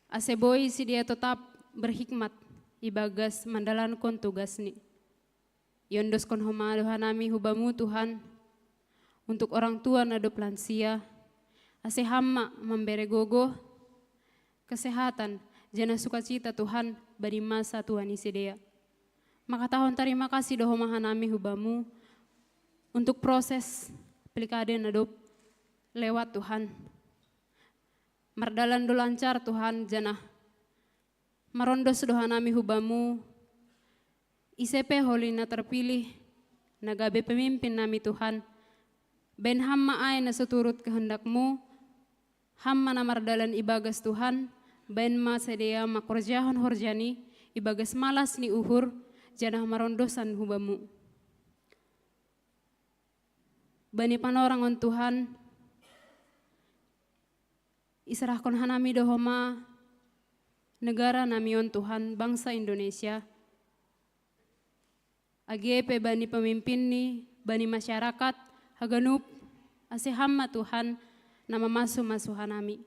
ase boi sidea totap berhikmat ibagas mandalankon tugasni. Iondoskon homa do hanami hu Bamu Tuhan, untuk orang tua na dob lansia, ase Ham ma mambere gogoh, kesehatan, janah sukacita Tuhan bani masa tua ni sidea. Mangkatahon tarima kasih do homa hanami hu Bamu untuk proses pilkada na dob lewat Tuhan. Mardalan do lancar Tuhan, janah marondos do hanami hu Bamu, ise pe holi na terpilih, na gabe pemimpin nami Tuhan, baen Ham ma ai na so turut kehendak-Mu, Ham ma na mardalan ibagas Tuhan, baen ma sidea mangkorjahon horja-Ni ibagas malas ni uhur, janah marondosan hu Bamu. Bani panorang on Tuhan, iserahkon hanami do homa negara nami on Tuhan, bangsa Indonesia. Age pe bani pemimpinni, bani masyarakat haganup, ase Ham ma Tuhan na mamasu-masu hanami.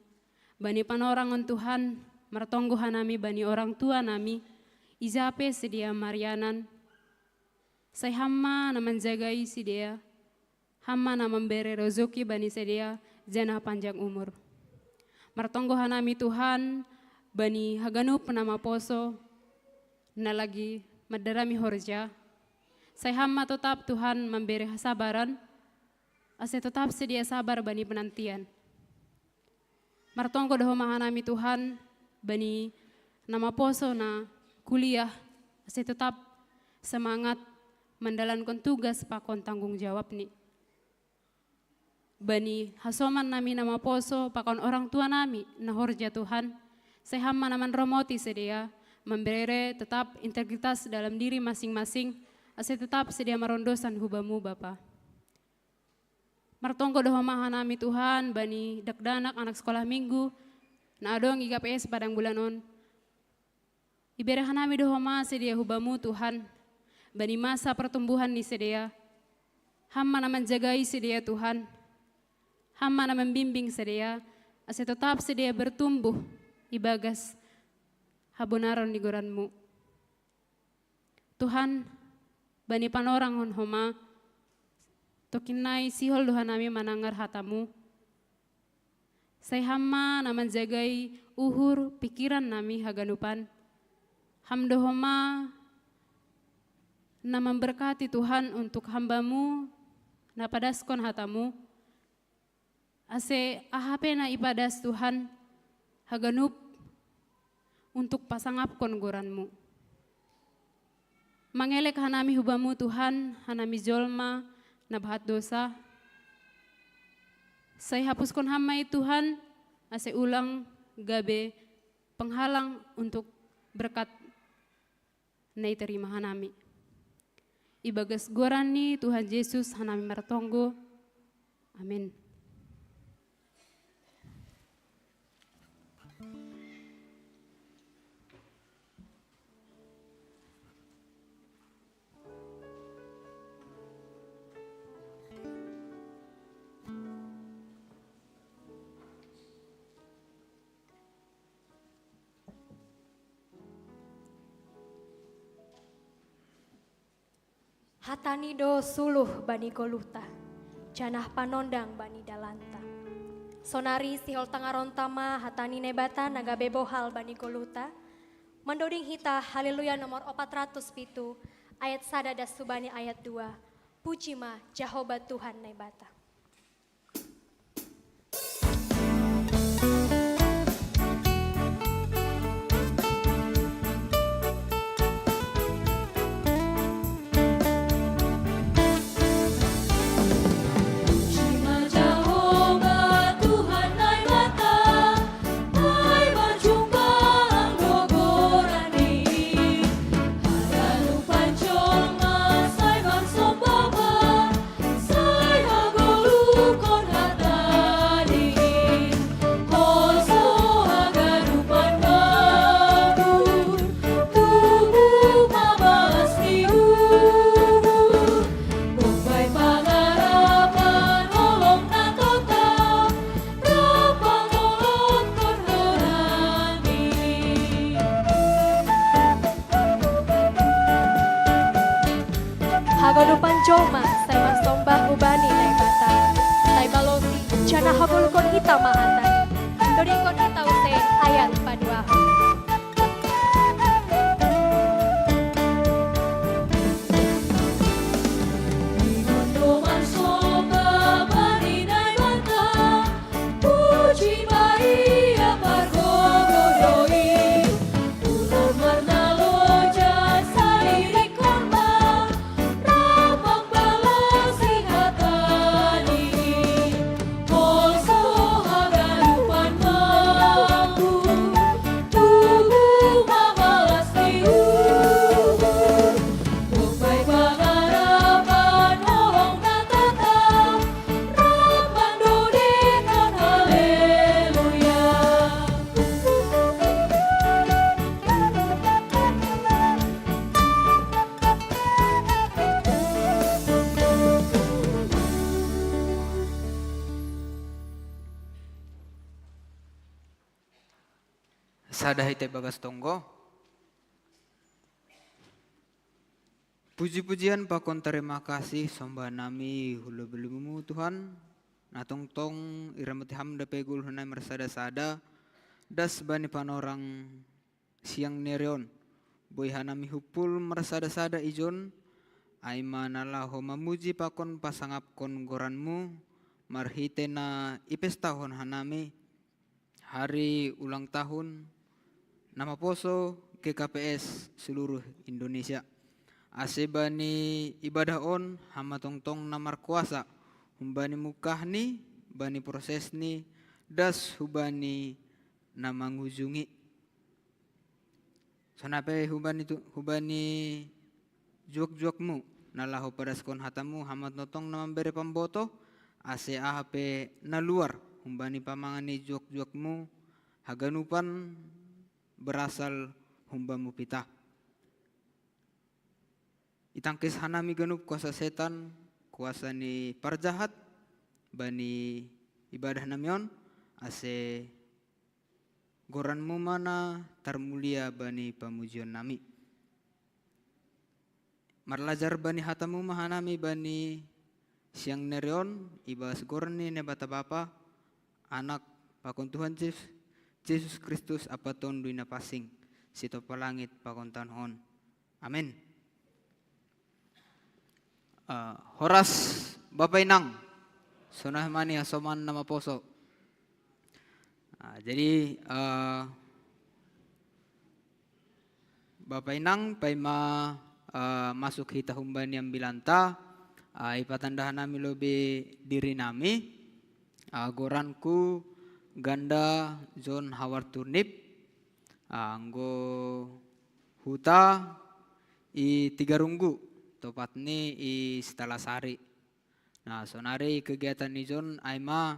Bani panorang on Tuhan, martonggo hanami bani orang tua nami, ija pe sidea marianan. Sai Ham ma na manjagai sidea, Ham ma na mambere rozoki bani sidea, janah panjang umur. Martonggo hanami Tuhan, bani haganup na maposo, na lagi mandarami horja. Sai Ham ma totap Tuhan mambere hasabaran, ase totap sidea sabar bani penantian. Martonggo do homa hanami Tuhan, bani na maposo na kuliah, ase totap semangat mandalankon tugas pakon tanggung jawabni. Bani hasoman nami na maposo pakon orang tua nami na horja Tuhan, sai Ham ma na manromoti sidea, mambere totap integritas dalam diri masing-masing, ase totap sidea marondosan hu Bamu Bapa. Martonggo do homa hanami Tuhan, bani dakdanak anak sekolah minggu, na adong i G K P S Padang Bulan on. Ibere hanami do homa sidea hu Bamu Tuhan, bani masa pertumbuhan ni sidea. Ham ma na manjagai sidea Tuhan. Ham ma na mambimbing sidea, ase totap sidea bertumbuh ibagas habonaron ni goran-Mu. Tuhan, bani panorang on homa, tokin nai sihol do hanami manangar hata-Mu. Sai Ham ma na manjagai uhur pikiran nami haganupan. Ham do homa na mamberkati Tuhan untuk hamba-Mu na padaskon hata-Mu. Ase aha pe na ipadas Tuhan haganup untuk pasangapkon goran-Mu. Mangelek hanami hu Bamu Tuhan, hanami jolma na bahat dosa. Sai hapuskon Ham ma i Tuhan, ase ulang gabe penghalang untuk berkat na iterima hanami. Ibagas goran ni Tuhan Jesus hanami martonggo. Amin. Hata-Ni do suluh bani goluhta, janah panondang bani dalanta. Sonari sihol tangaronta ma hata ni Naibata na gabe bohal bani goluhta, Mandoding hita Haleluya nomor opat ratus pitu, ayat sada das hubani ayat dua. Puji ma Jahowa Tuhan Naibata. Haganupan jolma sai marsomba hubani Naibata, sai balosi, janah hagoluhkon hita ma hata. Dodingkon hita use ayat paduahon. Sada hita ibagas tonggo. Puji-pujian pakon tarima kasih somba nami hu lobei-lobeimu Tuhan, na tongtong iramoti Ham dope goluh nami marsada-sada, das bani panorang siang ni ari on. Boi hanami humpul marsada-sada ijon, ai ma na laho mamuji pakon pasangapkon goranmu, marhitei na ipestahon hanami, hari ulang tahun na maposo G K P S seluruh Indonesia. Ase bani ibadah on Ham ma tongtong na markuasa, humbani mungkahni, bani prosesni, das hubani na mangujungi. Sonai pe hubani tu, hubani juak-juakmu, na laho padaskon hatamu Ham ma tongtong na mambere pambotoh, ase aha pe na luar humbani pamangan ni juak-juakmu, haganupan berasal humbamu pitah. Itangkis hanami ganup kuasa setan, kuasa ni parjahat, bani ibadah nami on, ase goranmu ma na tarmulia bani pamujion nami. Marlajar bani hatamu ma hanami bani siang ni ari on, ibagas goran ni Naibata Bapa, Anak, pakon Tuhan Jesus, Jesus Kristus ampa Tonduy Napansing, sitompah langit pakon tanoh on. Amen. Eh, horas Bapa Inang, sonai ma nian hasoman na maposo. Ah, jadi, eh, Bapa Inang, paima, eh, masuk hita humbani ambilanta, eh, ipatanda hanami lobei diri nami, eh, goranku Ganda John Hawar Turnip, eh, anggo huta i Tigarunggu, topatni i Sitalasari. Nah, sonari kegiatan ni John ai ma,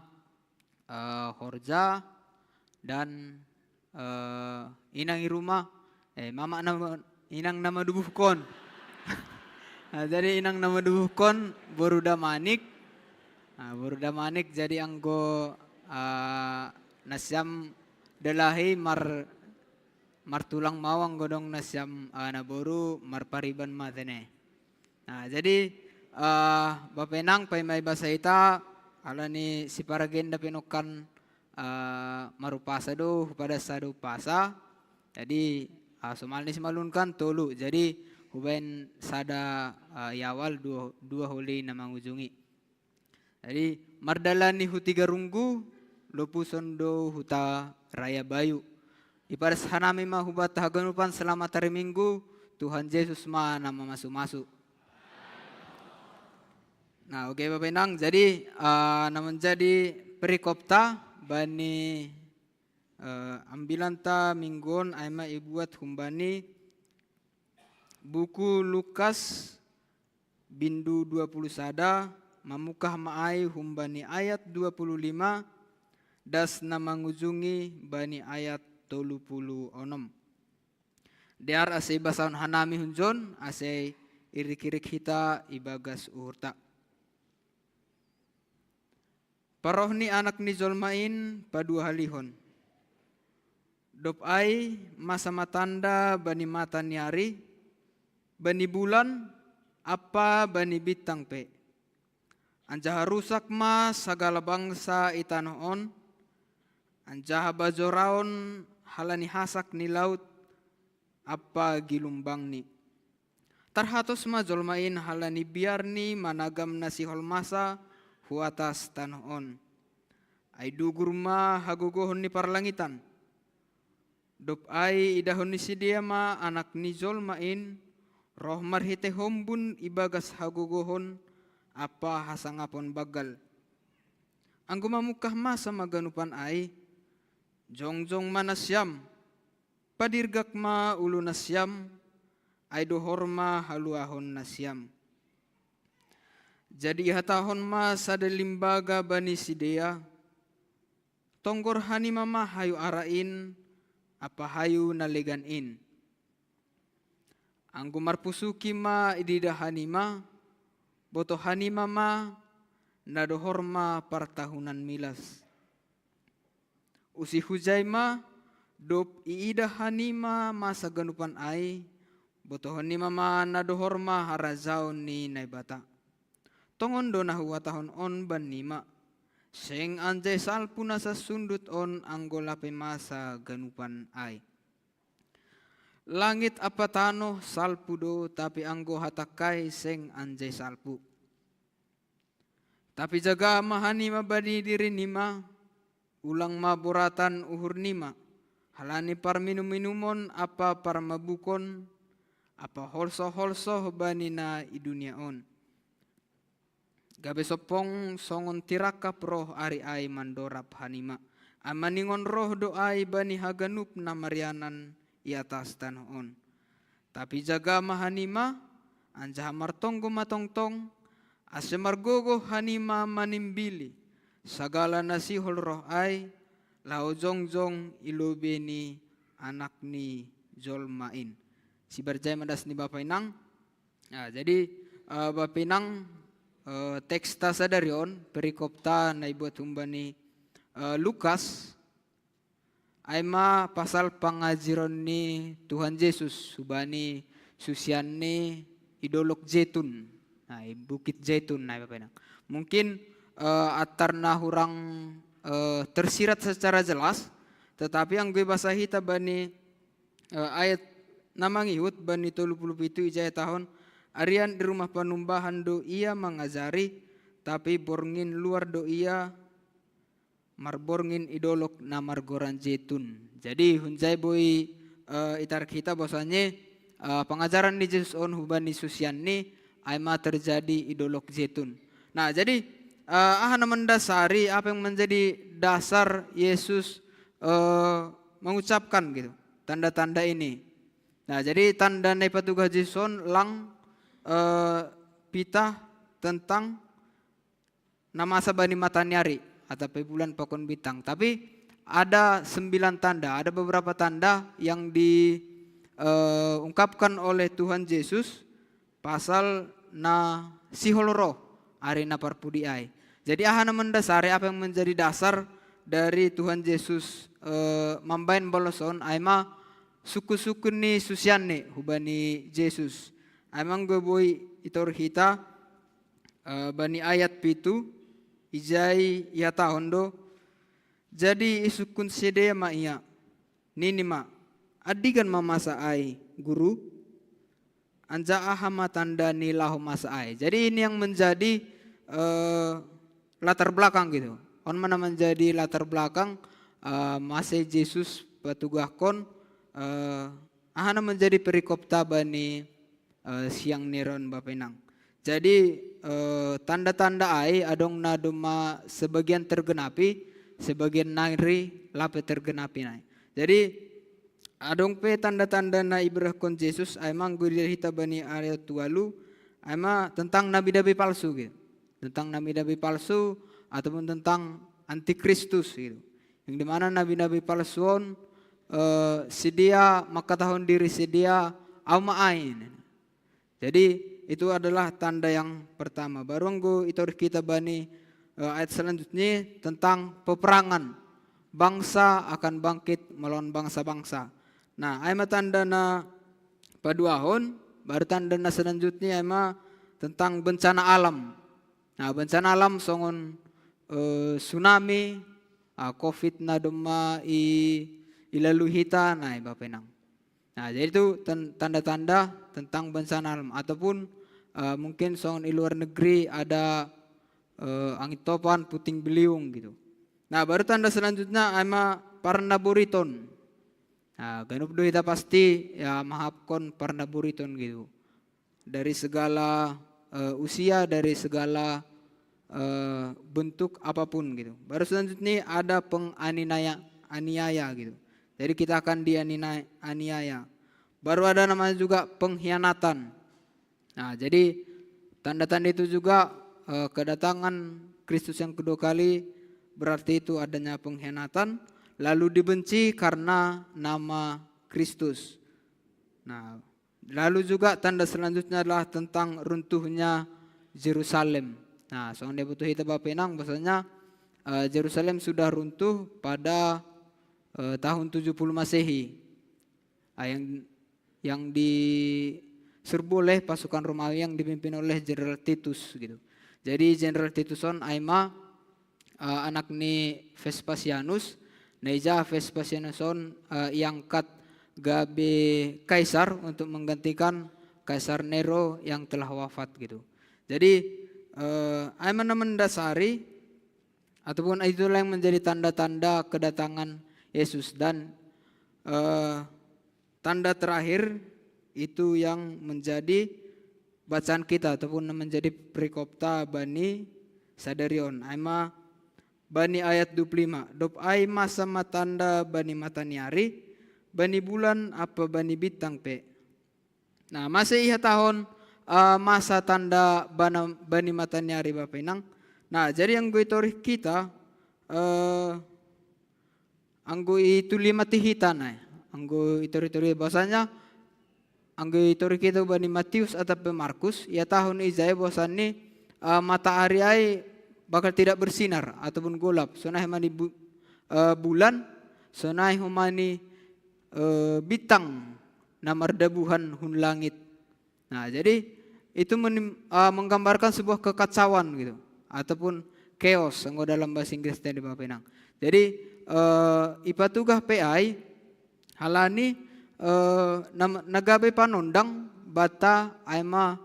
eh, horja dan, eh, inang i rumah, eh, mamak na, inang na madubuhkon. Nah, jadi inang na madubuhkon boru Damanik. Nah, boru Damanik jadi anggo, eh, nasiam dalahi mar-, martulang ma au anggo dong nasiam, eh, naboru marpariban ma tene. Nah, jadi, eh, Bapa Inang, paima ibasa hita, alani siparagenda pe nongkan, eh, marumpasa do, hupadas sada umpasa. Jadi, Ah, somalni simalunkan tolu. Jadi hubaen sada, ah, i awal, dua, dua holi na mangujungi. Jadi mardalani hu Tigarunggu, lopuson do Huta Raya Bayu. Ipadas hanami ma hubanta haganupan selamat hari Minggu, Tuhan Jesus ma na mamasu-masu. Nah, oke, Bapak Inang, jadi, eh, na manjadi perikopta bani, eh, ambilanta minggu on ai ma ibuat humbani buku Lukas, bindu dua puluh sada, mamungkah ma ai humbani ayat dua puluh lima, das na mangujungi bani ayat tolu puluh onom. Dear ase ibasahon hanami hunjon, ase irik-irik hita ibagas uhurta. Paroh ni Anak ni Jolma in paduahalihon. Dob ai masa ma tanda bani mata ni ari, bani bulan, ampa bani bintang pe. Anjaha rusak ma sagala bangsa i tanoh on, anjaha bajoraon halani hasak ni laut ampa gilumbangni. Tarhatos ma jolma in halani biar ni managam na sihol masa hu atas tanoh on. Ai dugur ma hagogohon ni parlangitan. Dob ai idahon ni sidea ma Anak ni Jolma in, roh marhitei hombun ibagas hagogohon ampa hasangapon banggal. Anggo mamungkah masa ma ganupan ai, jongjong ma nasiam, padirgak ma ulu nasiam, ai dohor ma haluahon nasiam. Jadi ihatahon ma sada limbaga bani sidea, tonggor hanima ma hayu ara in ampa hayu na legan in. Anggo marpusuki ma ididah hanima, botoh hanima ma na dohor ma partahunan milas. Usi hujai ma, dob iidah hanima masa ganupan ai, botohon nima ma na dohor ma harajaon ni Naibata. Tongon do na huhatahon on bannima, seng anjai salpu nasa sundut on anggo lape masa ganupan ai. Langit ampa tanoh salpu do, tapi anggo hatangkai seng anjai salpu. Tapi jaga ma hanima bani dirinima, ulang ma boratan uhurnima, halani parminum-minumon ampa parmabukon, ampa holsoh-holsoh bani na i dunia on. Gabe sompong songon tirangkap roh ari ai mandorab hanima. Ai maningon roh do ai bani haganup na marianan i atas tanoh on. Tapi jaga ma hanima, anjaha martonggo ma tongtong, ase margogoh hanima manimbili sagala na sihol roh ai, laho jongjong i lobei ni Anak ni Jolma in. Sibarjai ma das ni Bapa Inang. Nah, jadi, eh, Bapa Inang, eh, teksta sadari on, perikopta na ibuat humbani, eh, Lukas, ai ma pasal pangajaron ni Tuhan Jesus hubani susianni i Dolok Jetun. Nah, i Bukit Jetun, nah, Bapa Inang. Mungkin, eh, antar na hurang, eh, tersirat secara jelas, tetapi anggo ibasa hita bani, eh, ayat na mangihut bani tolu puluh pitu ijai ihatahon, arian di rumah panumbahan do ia mangajari, tapi borngin luar do ia marborngin i dolok na margoran Jetun. Jadi hunjai boi, eh, itarik hita bahwasanya, eh, pangajaran ni Jesus on hubani susianni ai ma terjadi i Dolok Jetun. Nah, jadi, eh, aha na mendasari, apa yang menjadi dasar Yesus, eh, mengucapkan gitu, tanda-tanda ini? Nah, jadi tanda na ipatugah Jesus on lang, eh, pitah tentang na masa bani mata ni ari, atap pe bulan pakon bintang. Tapi ada sembilan tanda, ada beberapa tanda yang di, eh, ungkapkan oleh Tuhan Jesus pasal na sihol roh ari na parpudi ai. Jadi aha na mendasari, apa yang menjadi dasar dari Tuhan Jesus, eh, mambaen balos on, ai ma sungkun-sungkun ni susianni hubani Jesus. Ai ma anggo boi itor hita, eh, bani ayat pitu, ijai ihatahon do, jadi isungkun sidea ma ia, nini ma, Adigan ma masa ai, Guru? Anja aha ma tanda ni laho masa ai? Jadi ini yang menjadi eh, latar belakang gitu. On mana menjadi latar belakang eh, masa Jesus patugahkon eh, aha na menjadi perikopta bani eh, siang ni ron Bapa Inang. Jadi eh, tanda-tanda ai adong na doma sebagian tergenapi, sebagian nari lape tergenapi nai. Jadi adong pe tanda-tanda na iberahkon Jesus ai ma anggo idahita bani ayat walu ai ma tentang nabi-nabi palsu gitu. Tentang nabi-nabi palsu ataupun tentang antikristus gitu. Yang dimana nabi-nabi palsu on eh, sidia mangkatahon diri sidia au ma ai. Jadi itu adalah tanda yang pertama. Baru anggo itorih kita bani eh, ayat selanjutnya tentang peperangan bangsa akan bangkit melawan bangsa-bangsa. Nah, ai ma tanda na paduahon, baru tanda na selanjutnya ai ma tentang bencana alam. Nah, bencana alam songon eh, tsunami, ah, covid na doma i ilalui hita nai Bapa Inang. Nah, jadi itu tanda-tanda tentang bencana alam ataupun uh, mungkin songon di luar negeri ada uh, angin topan, puting beliung gitu. Nah, baru tanda selanjutnya ai ma parnaboriton. Nah, ganup do hita pasti ya mahapkon parnaboriton gitu. Dari segala uh, usia, dari segala uh, bentuk apapun gitu. Baru selanjutnya ada penganiaya aniaya gitu. Jadi kita akan dianiaya. Baru ada namanya juga pengkhianatan. Nah, jadi tanda-tanda itu juga eh, kedatangan Kristus yang kedua kali berarti itu adanya pengkhianatan, lalu dibenci karena nama Kristus. Nah, lalu juga tanda selanjutnya adalah tentang runtuhnya Jerusalem. Nah, songon dia butuh itu Bapak Inang, bahwasanya eh, Jerusalem sudah runtuh pada eh, tahun tujuh puluh Masehi. Ah, yang yang diserbu oleh pasukan Romawi yang dipimpin oleh Jenderal Titus gitu. Jadi Jenderal Titus on ai ma uh, anak ni Vespasianus. Nah, ija Vespasianus on uh, iangkat gabe kaisar untuk menggantikan Kaisar Nero yang telah wafat gitu. Jadi uh, ai ma na mendasari ataupun itulah yang menjadi tanda-tanda kedatangan Yesus dan uh, tanda terakhir itu yang menjadi bacaan kita ataupun menjadi perikopta bani sadarion. Ai ma bani ayat dua puluh lima. Dob ai masa ma tanda bani mata ni ari, bani bulan apa bani bintang pe. Nah, masa iha tahun uh, masa tanda bana, bani mata ni ari Bapak Inang. Nah, jadi yang gue torih kita uh, anggo i tuli mati hita nai. Anggo i tori-tori bahwasanya anggo i tori kita bani Matius atau pe Markus, ia tahun ijai bahwasanni uh, mata ari ai bakal tidak bersinar ataupun golap. Sonai homa ni bu, uh, bulan, sonai homa ni uh, bintang na mardabuhan hun langit. Nah, jadi itu menim, uh, menggambarkan sebuah kekacauan gitu ataupun chaos anggo dalam bahasa Inggris tadi Bapak Inang. Jadi uh, ipatugah pe ai halani uh, na, na gabe panondang bata ai ma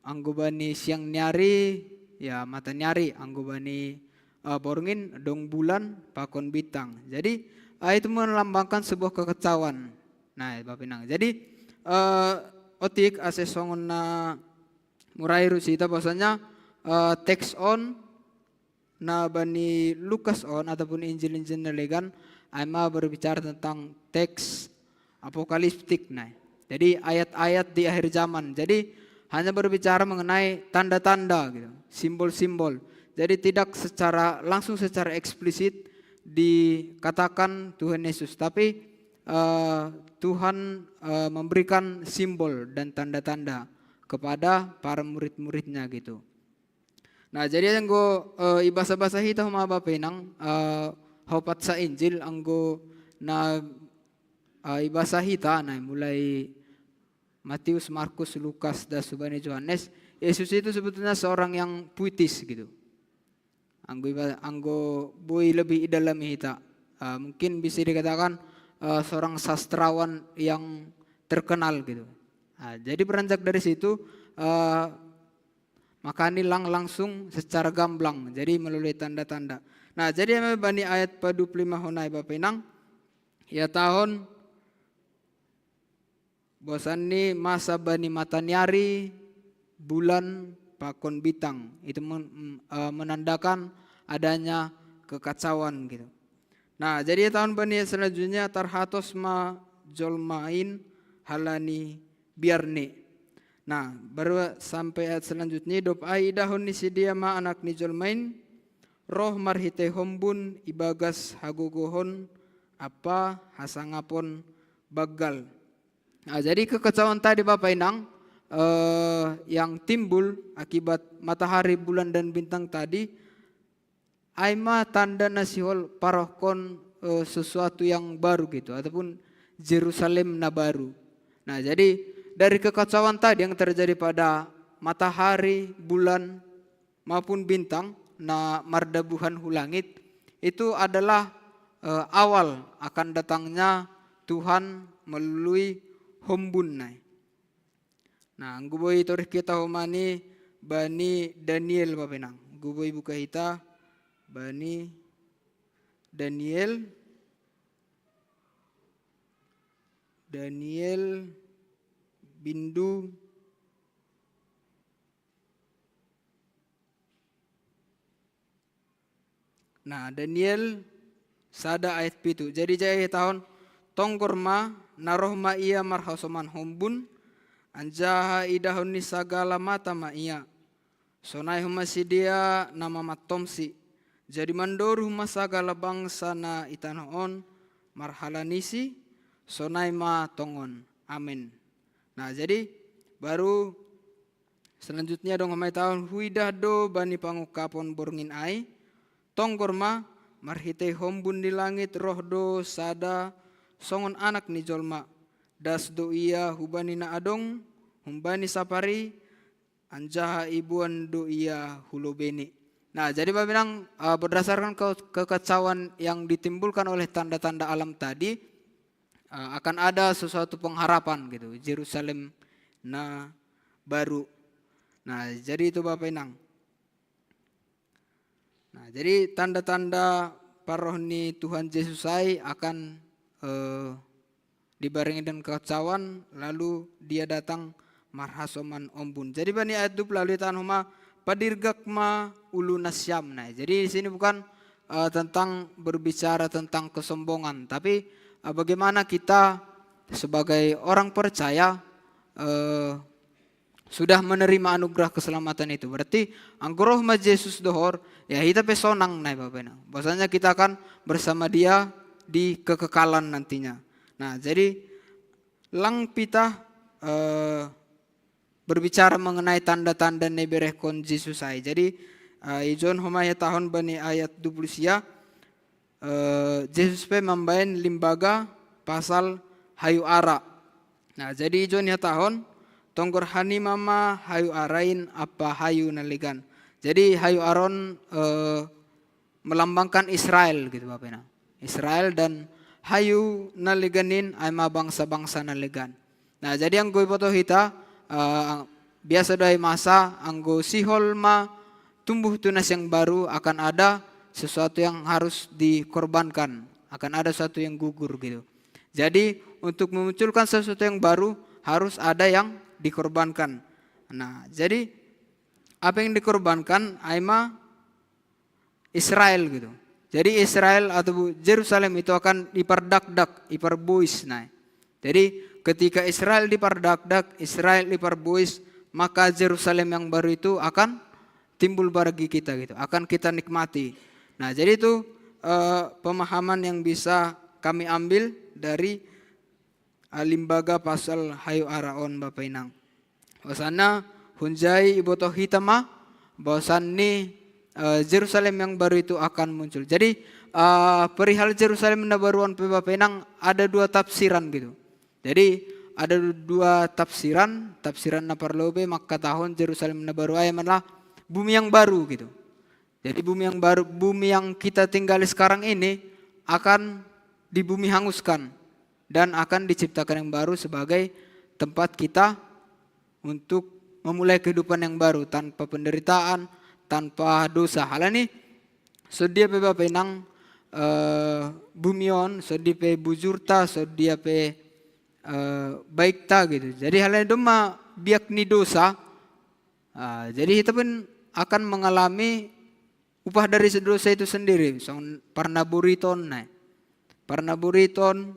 anggo bani siang ni ari ya mata ni ari anggo bani uh, borngin dong bulan pakon bintang. Jadi uh, itu melambangkan sebuah kekacauan. Nah, Bapak Inang. Jadi uh, otik ase songon na murai rusita bahwasanya uh, teks on na bani Lukas on ataupun Injil-Injil na legan ai ma berbicara tentang teks apokaliptik nai. Jadi ayat-ayat di akhir zaman. Jadi hanya berbicara mengenai tanda-tanda gitu, simbol-simbol. Jadi tidak secara langsung secara eksplisit dikatakan Tuhan Yesus, tapi uh, Tuhan uh, memberikan simbol dan tanda-tanda kepada para murid-muridnya gitu. Nah, jadi anggo uh, ibasa-basa hita homa Bapak Inang uh, hopat sa Injil anggo na uh, ibasa hita nah mulai Matius, Markus, Lukas, das subani Johannes. Yesus itu sebetulnya seorang yang puitis gitu. Anggo anggo boi lebih idalami hita. Uh, mungkin bisa dikatakan eh, seorang sastrawan yang terkenal gitu. Nah, jadi beranjak dari situ, eh, maka ini lang langsung secara gamblang, jadi melalui tanda-tanda. Nah, jadi ema bani ayat padua puluh lima honai Bapa Inang, ya tahun bosan ni masa bani mataniari, bulan, pakon bintang. Itu men- eh, menandakan adanya kekacauan gitu. Nah, jadi tahun bani selanjutnya tarhatos ma jolmain halani biarni. Nah, baru sampai ayat selanjutnya, dop ai idahon ni sidia ma anak ni jolmain, roh marhitei hombun ibagas hagogohon apa hasangapon baggal. Nah, jadi kekacauan tadi Bapak Inang, eh, yang timbul akibat matahari, bulan dan bintang tadi, ai ma tanda na sihol parohkon eh, sesuatu yang baru gitu, ataupun Jerusalem na baru. Nah, jadi dari kekacauan tadi yang terjadi pada matahari, bulan maupun bintang na mardabuhan hu langit, itu adalah eh, awal akan datangnya Tuhan melalui hombun nai. Nah, anggo boi torih hita homa ni bani Daniel Bapa Inang. Anggo boi buka hita bani Daniel, Daniel bindu. Nah, Daniel sada ayat pitu. Jadi jai tahun tonggor ma, na roh ma ia marhasoman hombun, anjaha idahon ni sagala mata ma ia. Sonai homa sidia na mamattomsi. Jadi mandoru homa sagala bangsa na i tanoh on marhalanisi, sonai ma tongon. Amen. Nah, jadi baru selanjutnya dong homa i tahun huidah do bani pangungkapon borngin ai, tonggor ma, marhitei hombun ni langit roh do sada songon anak ni jolma. Das do ia hubani na adong, humbani sapari, anjaha iboan do ia hu lobei ni. Nah, jadi Bapa Inang, eh, berdasarkan ke- kekacauan yang ditimbulkan oleh tanda-tanda alam tadi, eh, akan ada sesuatu pengharapan gitu, Jerusalem na baru. Nah, jadi itu Bapa Inang. Nah, jadi tanda-tanda parroh ni Tuhan Yesus ai akan eh, dibarengi dengan kekacauan, lalu dia datang marhasoman ombun. Jadi bani ayat dua puluh lalu ditahan homa padirgak ma ulu nasiam. Nah, jadi di sini bukan eh, tentang berbicara tentang kesombongan, tapi eh, bagaimana kita sebagai orang percaya eh, sudah menerima anugerah keselamatan itu. Berarti anggo roh ma Yesus dohor, ya hita pe sonang nai Bapa Inang. Bahwasanya kita akan bersama dia di kekekalan nantinya. Nah, jadi lang hita eh, berbicara mengenai tanda-tanda na iberehkon Yesus ai. Jadi eh, ijon homa hita tahun bani ayat dua puluh sia, eh, Yesus pe mambaen limbaga pasal hayu ara. Nah, jadi ijon hita tahun tonggor hanima ma hayu ara in ampa hayu na legan. Jadi hayu ara on eh, melambangkan Israel gitu Bapa Inang. Israel, dan hayu na legan in ai ma bangsa-bangsa na legan. Nah, jadi anggo iboto hita eh, biasa do ai masa anggo sihol ma tumbuh tunas yang baru akan ada sesuatu yang harus dikorbankan, akan ada sesuatu yang gugur gitu. Jadi untuk memunculkan sesuatu yang baru harus ada yang dikorbankan. Nah, jadi apa yang dikorbankan ai ma Israel gitu. Jadi Israel atau Jerusalem itu akan dipardakdak, iparbois nai. Jadi ketika Israel dipardakdak, Israel iparbois, maka Jerusalem yang baru itu akan timbul bagi kita gitu, akan kita nikmati. Nah, jadi itu eh, pemahaman yang bisa kami ambil dari eh, limbaga pasal hayu ara on Bapa Inang. Bahwasanya hunjai iboto hita ma bahwasan ni eh, Jerusalem yang baru itu akan muncul. Jadi eh, perihal Jerusalem na baru on pe Bapa Inang ada dua tafsiran gitu. Jadi ada dua tafsiran, tafsiran na parlobei mangkatahon Jerusalem na baru ai adalah bumi yang baru gitu. Jadi bumi yang baru, bumi yang kita tinggali sekarang ini akan di bumi hanguskan. dan akan diciptakan yang baru sebagai tempat kita untuk memulai kehidupan yang baru tanpa penderitaan, tanpa dosa. Hal ini sedia pe bapenang eh, bumi on, sedia pe bujurta, sedia pe eh, baikta gitu. Jadi hal ini doma biak ni dosa. Ah, jadi kita pun akan mengalami upah dari dosa itu sendiri. Song parna buriton, nah. Parna buriton,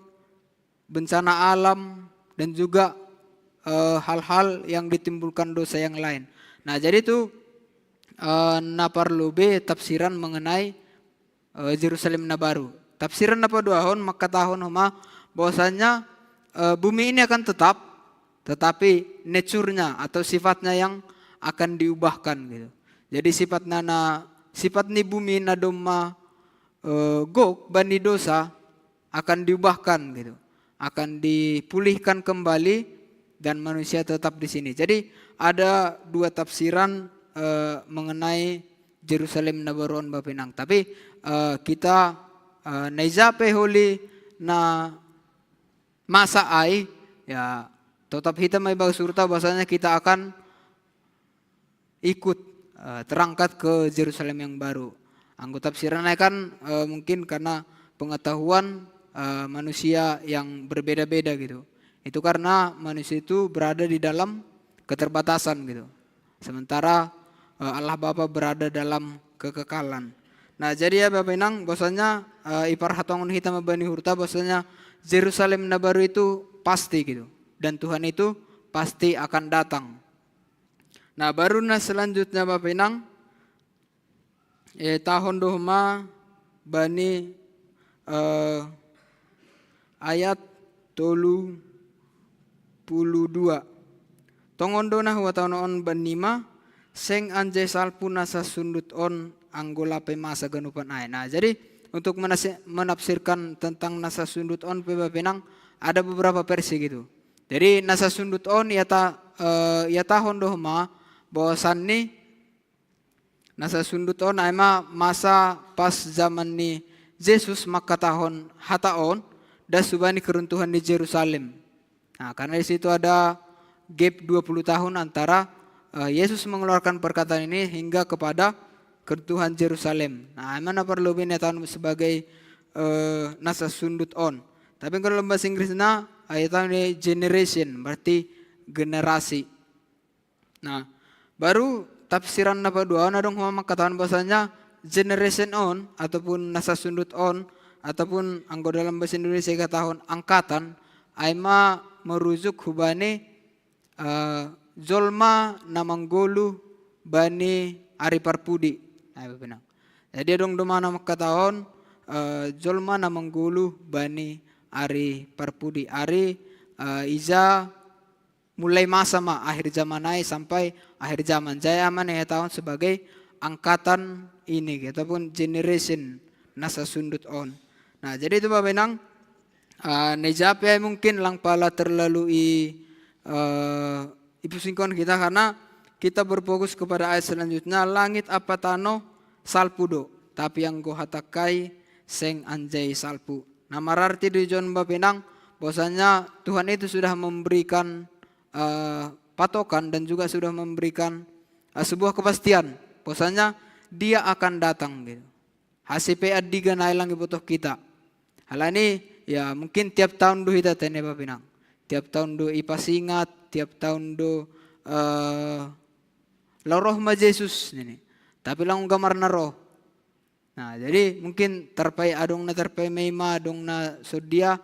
bencana alam, dan juga eh, hal-hal yang ditimbulkan dosa yang lain. Nah, jadi itu eh, na parlu be tafsiran mengenai eh, Jerusalem na baru. Tafsiran na paduahon mangkatahon homa bahwasanya eh, bumi ini akan tetap, tetapi nature-nya atau sifatnya yang akan diubahkan gitu. Jadi sifat na, na sifat ni bumi na doma eh, gok bani dosa akan diubahkan gitu, akan dipulihkan kembali dan manusia tetap di sini. Jadi ada dua tafsiran eh, mengenai Jerusalem na baru on bapenang. Tapi eh, kita eh, na ija pe holi na masa ai, ya, tetap hita mai bagas hurta bahwasanya kita akan ikut eh, terangkat ke Jerusalem yang baru. Anggo tafsiran ai kan eh, mungkin karena pengetahuan eh, manusia yang berbeda-beda gitu. Itu karena manusia itu berada di dalam keterbatasan gitu. Sementara eh, Allah Bapa berada dalam kekekalan. Nah, jadi ya bapenang, bahwasanya eh, iparhatongon hita ma bani hurta bahwasanya Jerusalem na baru itu pasti gitu. Dan Tuhan itu pasti akan datang. Nah, baru na selanjutnya bapenang eh, tahon do homa bani eh, ayat tolu pulu dua. Tongon do na huhatahon on banima, seng anjai salpu nasa sundut on anggo lape masa ganupan ai. Nah, jadi untuk menasi- menafsirkan tentang nasa sundut on pe bapenang ada beberapa versi gitu. Jadi nasa sundut on ia ta, eh, ia tahon do homa bahwasanni nasa sundut on ai ma masa pas zaman ni Jesus mangkatahon hata on das hubani keruntuhan di Jerusalem. Nah, karena di situ ada gap dua puluh tahun antara eh, Yesus mengeluarkan perkataan ini hingga kepada keruntuhan Jerusalem. Nah, ai ma na parlu be na tahon sebagai eh, nasa sundut on. Tapi kalau bahasa Inggrisnya, eh, ia tahon ni generation, berarti generasi. Nah, baru tafsiran na paduahon adong homa mangkatahon bahwasanya generation on ataupun nasa sundut on ataupun anggo dalam bahasa Indonesia ikatahon angkatan, ai ma merujuk hubani eh, jolma na manggoluh bani ari parpudi. Nah, bapenang. Jadi adong do ma na mangkatahon eh, jolma na manggoluh bani ari parpudi. Ari eh, ija mulai masa ma akhir zaman ai sampai akhir zaman. Jadi ai ma na ihatahon sebagai angkatan ini gitu, ataupun generation nasa sundut on. Nah, jadi itu bapenang eh, na ija pe ai mungkin lang pala terlalu i eh, ipusingkon kita karena kita berfokus kepada ayat selanjutnya, langit apa tano salpu do, tapi anggo hatangki seng anjai salpu. Nah, mararti do ija on bapenang bahwasanya Tuhan itu sudah memberikan eh, patokan dan juga sudah memberikan eh, sebuah kepastian bahwasanya dia akan datang gitu. Hasi pe andigan ai lang ibotoh hita. Halani ya mungkin tiap tahun do hita tene bapenang. Tiap tahun do ipasingat, tiap tahun do eh, laho roh ma Jesus nini. Tapi lang gamarna roh. Nah, jadi mungkin tarpai adong na tarpai ma i ma adong na sondia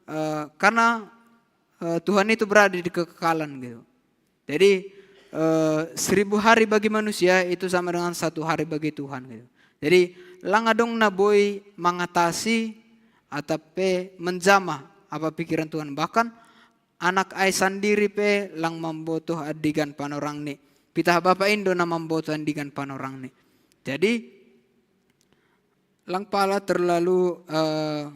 eh, karena eh, Tuhan itu berada di kekekalan gitu. Jadi eh, seribu hari bagi manusia itu sama dengan satu hari bagi Tuhan gitu. Jadi lang adong na boi mangatasi atap pe menjamah apa pikiran Tuhan. Bahkan anak ai sandiri pe lang mambotoh andigan panorangni. Pitah Bapa in do na mambotoh andigan panorangni. Jadi lang pala terlalu eh,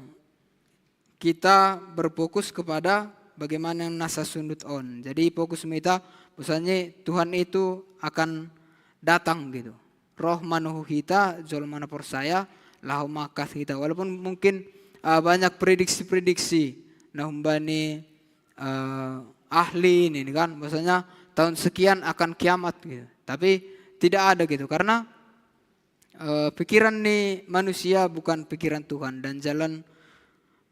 kita berfokus kepada bagaimana yang nasa sundut on. Jadi fokus ma hita bahwasanya Tuhan itu akan datang gitu. Roh manuhu hita, jolma na porsaya, laho mangangkat hita. Walaupun mungkin uh, banyak prediksi-prediksi na humbani eh, ahli ini kan, maksudnya tahun sekian akan kiamat gitu. Tapi tidak ada gitu, karena eh, pikiran ni manusia bukan pikiran Tuhan, dan jalan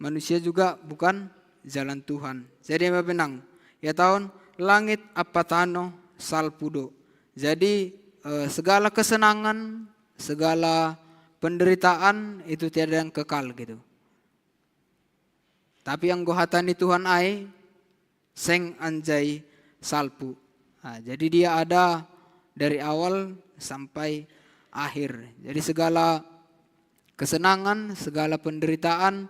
manusia juga bukan jalan Tuhan. Jadi apa penang? Ya tahun langit apa tano salpudo. Jadi eh, segala kesenangan, segala penderitaan itu tiada yang kekal gitu. Tapi anggo hata ni Tuhan ai seng anjai salpu. Nah, jadi dia ada dari awal sampai akhir. Jadi segala kesenangan, segala penderitaan,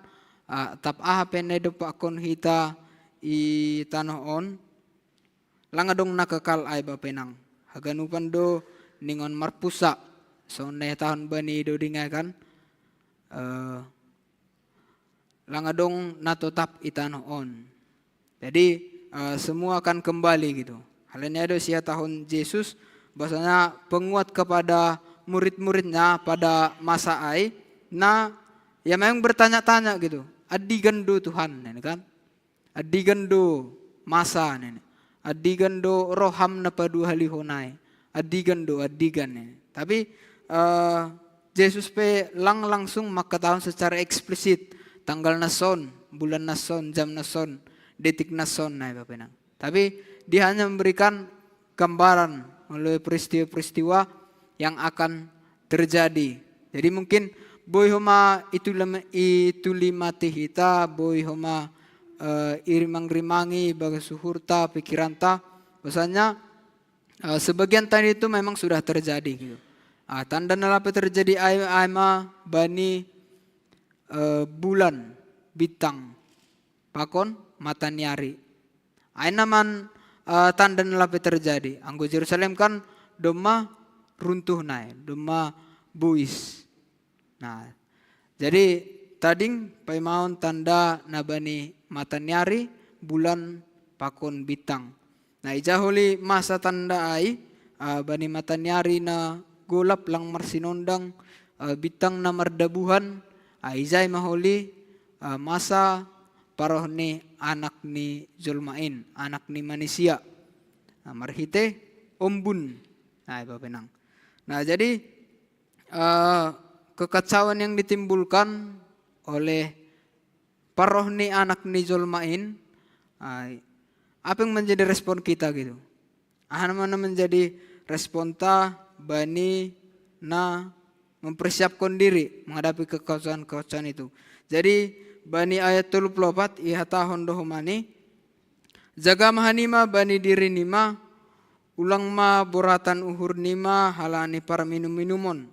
ah, tap aha pe na idompakkon hita i tanoh on, lang adong na kekal ai bapenang. Haganupan do ningon marpusa, songon na ihatahon bani doding ai kan. Eh, lang adong na totap i tanoh on. Jadi eh, semua akan kembali gitu. Hal ini ada sihatahon Jesus, bahwasanya penguat kepada murid-muridnya pada masa ai, na ya memang bertanya-tanya gitu. Andigan do Tuhan ini kan? Andigan do masa ini? Andigan do roham na paduahalihon ai? Andigan do, andigan ini. Tapi eh, Jesus pe lang langsung mangkatahon secara eksplisit tanggal na son, bulan na son, jam na son, detik na son, nah bapenang. Tapi dia hanya memberikan gambaran melalui peristiwa-peristiwa yang akan terjadi. Jadi mungkin boi homa itu lem- itu limati hita, boi homa eh, irimang-rimangi bagas uhurta, pikiranta, bahwasanya eh, sebagian tadi itu memang sudah terjadi gitu. Ah, tanda na lape terjadi ai, ai ma bani eh, bulan, bintang, pakon mataniari. Ai na man eh, tanda na lape terjadi. Anggo Jerusalem kan domma runtuh nai, domma buis. Nah, jadi tading paimaon tanda na bani mataniari, bulan, pakon bintang. Nah, ija holi masa tanda ai, ah, bani mataniari na golap lang marsinondang, ah, bintang na mardabuhan, ah, ijai ma holi ah, masa paroh ni anak ni jolma in, anak ni manisia. Nah, marhite ombun. Nah, bapenang. Nah, jadi eh, kekacauan yang ditimbulkan oleh paroh ni anak ni jolma in, ah, apa yang menjadi respon kita gitu? Aha na menjadi responta bani na mempersiapkan diri menghadapi kekacauan-kekacauan itu? Jadi bani ayat tolu puluh opat ihatahon do homa ni, jaga ma hanima bani diri nima, ulang ma boratan uhur nima halani parminum-minumon,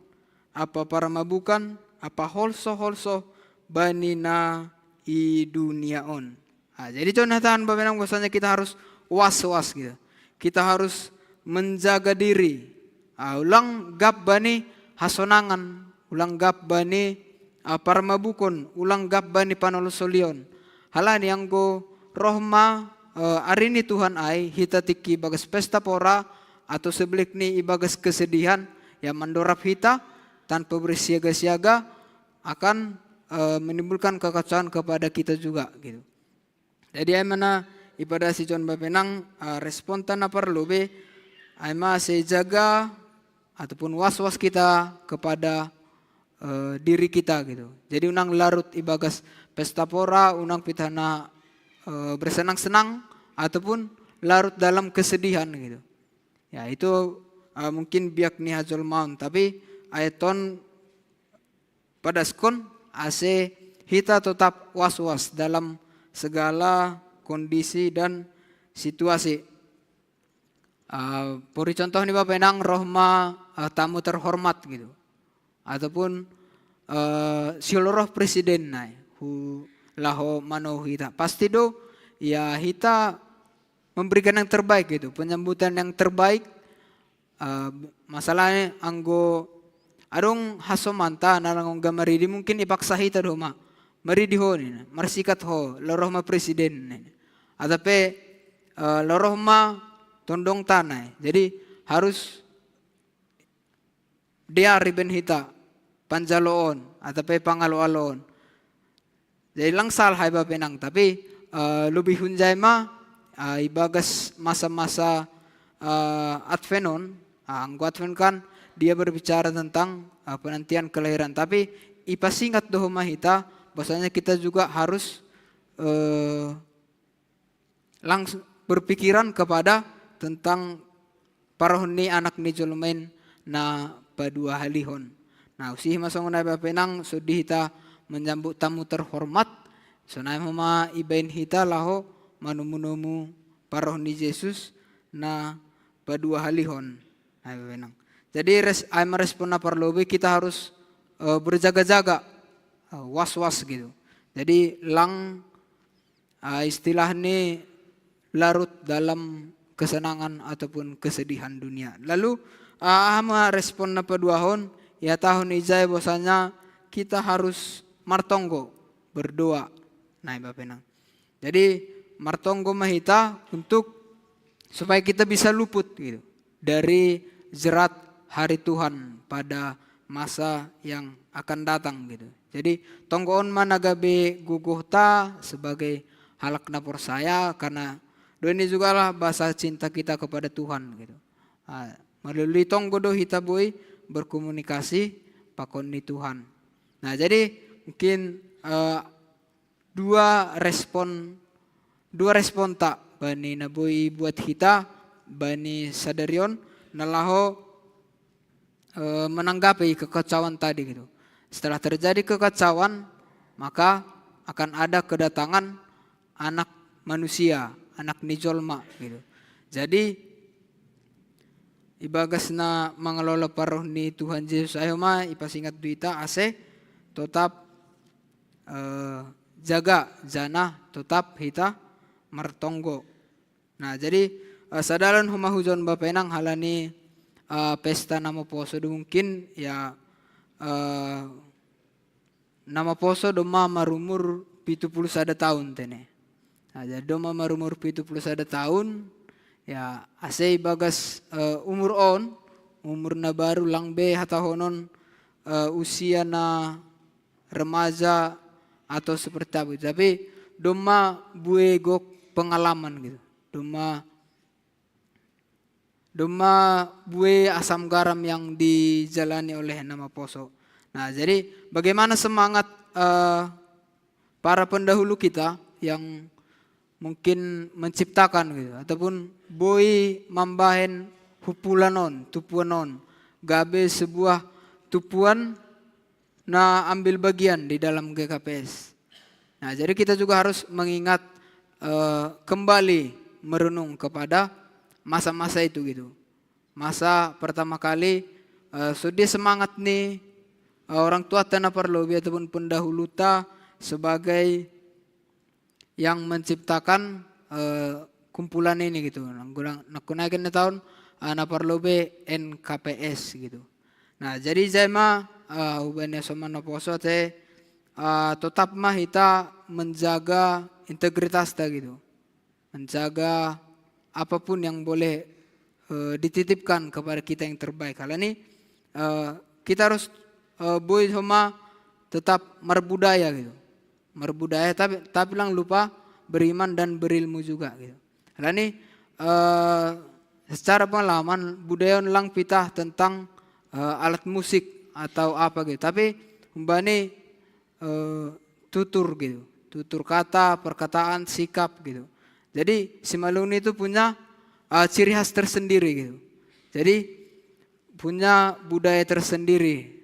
apa parmabukan, apa holso-holso bani na i dunia on. Nah, jadi contoh tahan bapenang, bahwasanya kita harus was-was gitu. Kita harus menjaga diri. Ah, ulang gap bani hasonangan, ulang gap bani ah, parmabukon, ulang gap bani panolosolion. Halani anggo roh ma eh, ari ni Tuhan ai, hita tingki bagas pesta pora atau sebelik ni ibagas kesedihan yang mandorap hita tanpa bersiaga-siaga akan eh, menimbulkan kekacauan kepada kita juga gitu. Jadi ai ma na ipadasi John bapenang eh, responta na parlu be, ai ma sejaga ataupun was-was kita kepada eh, diri kita gitu. Jadi unang larut ibagas pesta pora, unang pitana eh, bersenang-senang ataupun larut dalam kesedihan gitu. Ya itu eh, mungkin biak ni hajolmaon, tapi ayat on padaskon ase hita tetap was-was dalam segala kondisi dan situasi. Uh, pori contoh ni bapenang roh ma uh, tamu terhormat gitu, ataupun uh, siolo roh presiden nai hu laho manou hita, pasti do ya hita memberikan yang terbaik gitu, penyambutan yang terbaik. Uh, masalahnya anggo adong hasomanta na langon ga maridi, mungkin ipaksa hita do ma maridi ho nina, marsikat ho, loroh ma presiden nina, atape uh, loroh ma tondong tanai. Jadi harus dear iben hita panjaloon atape pangalo-aloon. Jadi lang salah ai bapenang, tapi Eh, lebih hunjai ma, eh, ibagas masa-masa eh, Advent on, ah, anggo Advent kan dia berbicara tentang eh, penantian kelahiran. Tapi ipasingat do homa hita, bahwasanya kita juga harus eh, langsung berpikiran kepada tentang paroh ni Anak ni Jolma i na paduahalihon. Nah, usihi ma songon na bapenang, so di hita menyambut tamu terhormat, sonai ma ibaen hita laho manumu-numu paroh ni Jesus na paduahalihon. Nah, bapenang. Jadi res, ai ma respon na parlobei, kita harus eh, berjaga-jaga, eh, was-was gitu. Jadi lang ah, istilah ni larut dalam kesenangan ataupun kesedihan dunia. Lalu ah, aha ma respon na paduahon? Ya, tahun ijai bahwasanya kita harus martonggo, berdoa. Nah, bapenang. Jadi martonggo ma hita untuk supaya kita bisa luput gitu dari jerat hari Tuhan pada masa yang akan datang gitu. Jadi tonggoon ma na gabe gogohta sebagai halak na porsaya, karena do ini jugalah bahasa cinta kita kepada Tuhan gitu. Ah, melalui tonggo do hita boi berkomunikasi pakon ni Tuhan. Nah, jadi mungkin eh, dua respon, dua responta bani na boi buat hita bani sadarion na laho eh, menanggapi kekacauan tadi gitu. Setelah terjadi kekacauan, maka akan ada kedatangan Anak Manusia, Anak ni Jolma gitu. Jadi ibagas na mangalolo paroh ni Tuhan Jesus, ai homa ipasingat do hita ase totap eh, jaga janah totap hita martonggo. Nah, jadi eh, sadalan homa hujaon bapenang, halani eh, pesta na maposo do mungkin ya eh, na maposo domma marumur pitu pulu sada taon tene. Nah, jadi domma marumur pitu pulu sada taon, ya ase ibagas eh, umur on, umur na baru, lang be hatahonon eh, usia na remaja atau seperti apa gitu. Tapi domma bue gok pengalaman gitu. Domma domma bue asam garam yang dijalani oleh na maposo. Nah, jadi bagaimana semangat eh, para pendahulu kita yang mungkin menciptakan gitu ataupun boi mambahen humpulan on, tumpuan on, gabe sebuah tumpuan na ambil bagian di dalam G K P S. Nah, jadi kita juga harus mengingat eh, kembali merenung kepada masa-masa itu gitu. Masa pertama kali eh, so dia semangat ni eh, orang tuata na parlobei ataupun pendahuluta sebagai yang menciptakan eh, kumpulan ini gitu. Nangkuna, nangkuna kan taon eh, na parlobei N K P S gitu. Nah, jadi ijai ma eh, hubani soman na poso te eh, totap ma hita menjaga integritasta gitu. Menjaga apapun yang boleh eh, dititipkan kepada kita yang terbaik. Halani eh, kita harus eh, boi homa tetap marbudaya gitu. Marbudaya tapi tapi lang lupa beriman dan berilmu juga gitu. Halani eh, secara pengalaman budaya on lang pitah tentang eh, alat musik atau apa gitu. Tapi hubani eh, tutur gitu. Tutur kata, perkataan, sikap gitu. Jadi Simalungun itu punya eh, ciri khas tersendiri gitu. Jadi punya budaya tersendiri.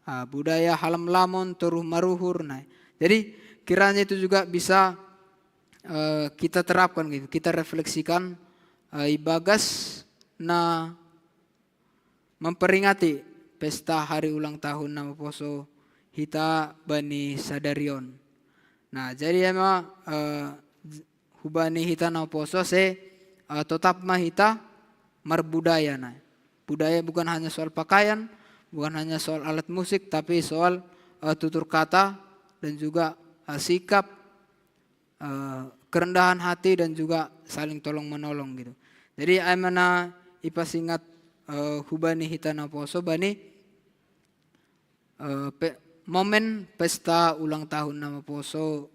Ah, budaya halam lamon, toruh maruhur. Nah, jadi kiranya itu juga bisa eh, kita terapkan gitu, kita refleksikan eh, ibagas na memperingati pesta hari ulang tahun na maposo hita bani sadarion. Nah, jadi ema eh, hubani hita na maposo se eh, totap ma hita marbudaya. Nah, budaya bukan hanya soal pakaian, bukan hanya soal alat musik, tapi soal eh, tutur kata dan juga eh, sikap eh, kerendahan hati dan juga saling tolong menolong gitu. Jadi ai ma na ipasingat eh, hubani hita na maposo bani eh, pe, momen pesta ulang tahun na maposo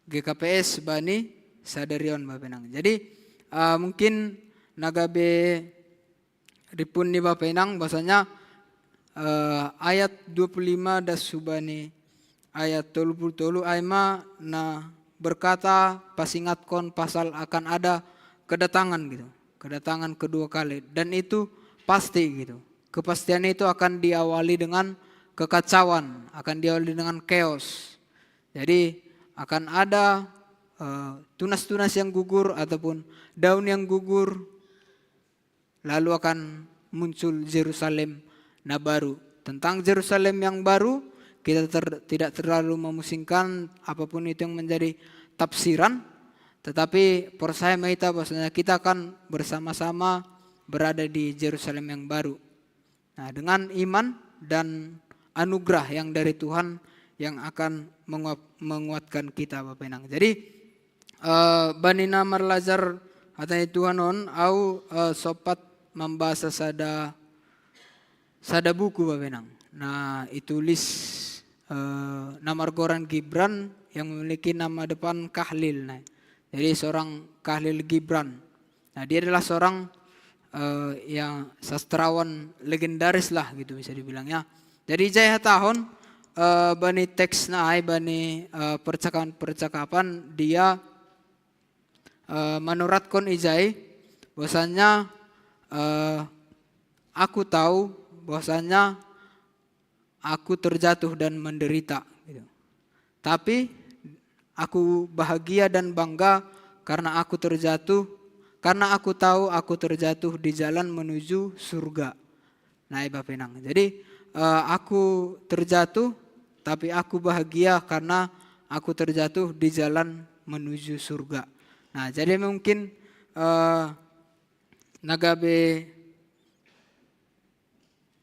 G K P S bani sadarion bapenang. Jadi uh, mungkin nagabe ripun ni bapenang bahwasanya uh, ayat dua puluh lima das subani ayat tolu puluh tolu aima na berkata pasingatkon pasal akan ada kedatangan gitu. Kedatangan kedua kali dan itu pasti gitu. Kepastian itu akan diawali dengan kekacauan, akan diawali dengan chaos. Jadi akan ada uh, tunas-tunas yang gugur ataupun daun yang gugur, lalu akan muncul Jerusalem na baru. Tentang Jerusalem yang baru, kita ter, tidak terlalu memusingkan apapun itu yang menjadi tafsiran, tetapi percaya kita bahwasanya kita akan bersama-sama berada di Jerusalem yang baru. Nah, dengan iman dan anugerah yang dari Tuhan yang akan menguatkan kita, Bapak Inang. Jadi uh, banina marlajar hatanya Tuhan on au uh, sopat membahasa sada sada buku, Bapak Inang. Nah, itulis uh, nama argoran Gibran yang memiliki nama depan Kahlil. Nah, jadi seorang Kahlil Gibran. Nah, dia adalah seorang uh, yang sastrawan legendaris lah gitu bisa dibilang ya. Jadi jaya tahun uh, bani teks naai bani uh, percakapan-percakapan dia uh, manuratkan ijai bahwasanya uh, aku tahu bahwasanya aku terjatuh dan menderita. Gitu. Tapi aku bahagia dan bangga karena aku terjatuh, karena aku tahu aku terjatuh di jalan menuju surga. Nah, Iba Penang. Jadi uh, aku terjatuh, tapi aku bahagia karena aku terjatuh di jalan menuju surga. Nah, jadi mungkin uh, nagabe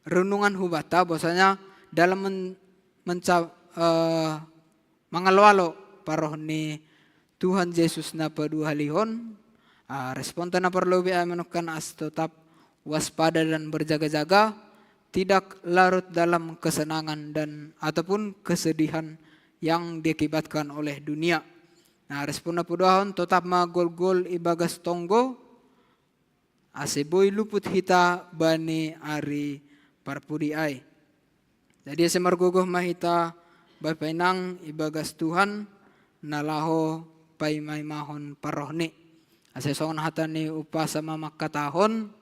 renungan hubata bahwasanya dalam men, menca, uh, mangalo-alo paroh ni Tuhan Yesus na paduahalihon, uh, responta na parlobi ai manukkan as tetap waspada dan berjaga-jaga, tidak larut dalam kesenangan dan ataupun kesedihan yang diakibatkan oleh dunia. Nah, respon na paduahon tetap magol-gol ibagas tonggo, ase boi luput hita bani ari parpudi ai. Jadi ase margogoh ma hita bapainang ibagas Tuhan na laho paimaimahon parrohni. Ase songon hata ni upasa ma mangkatahon,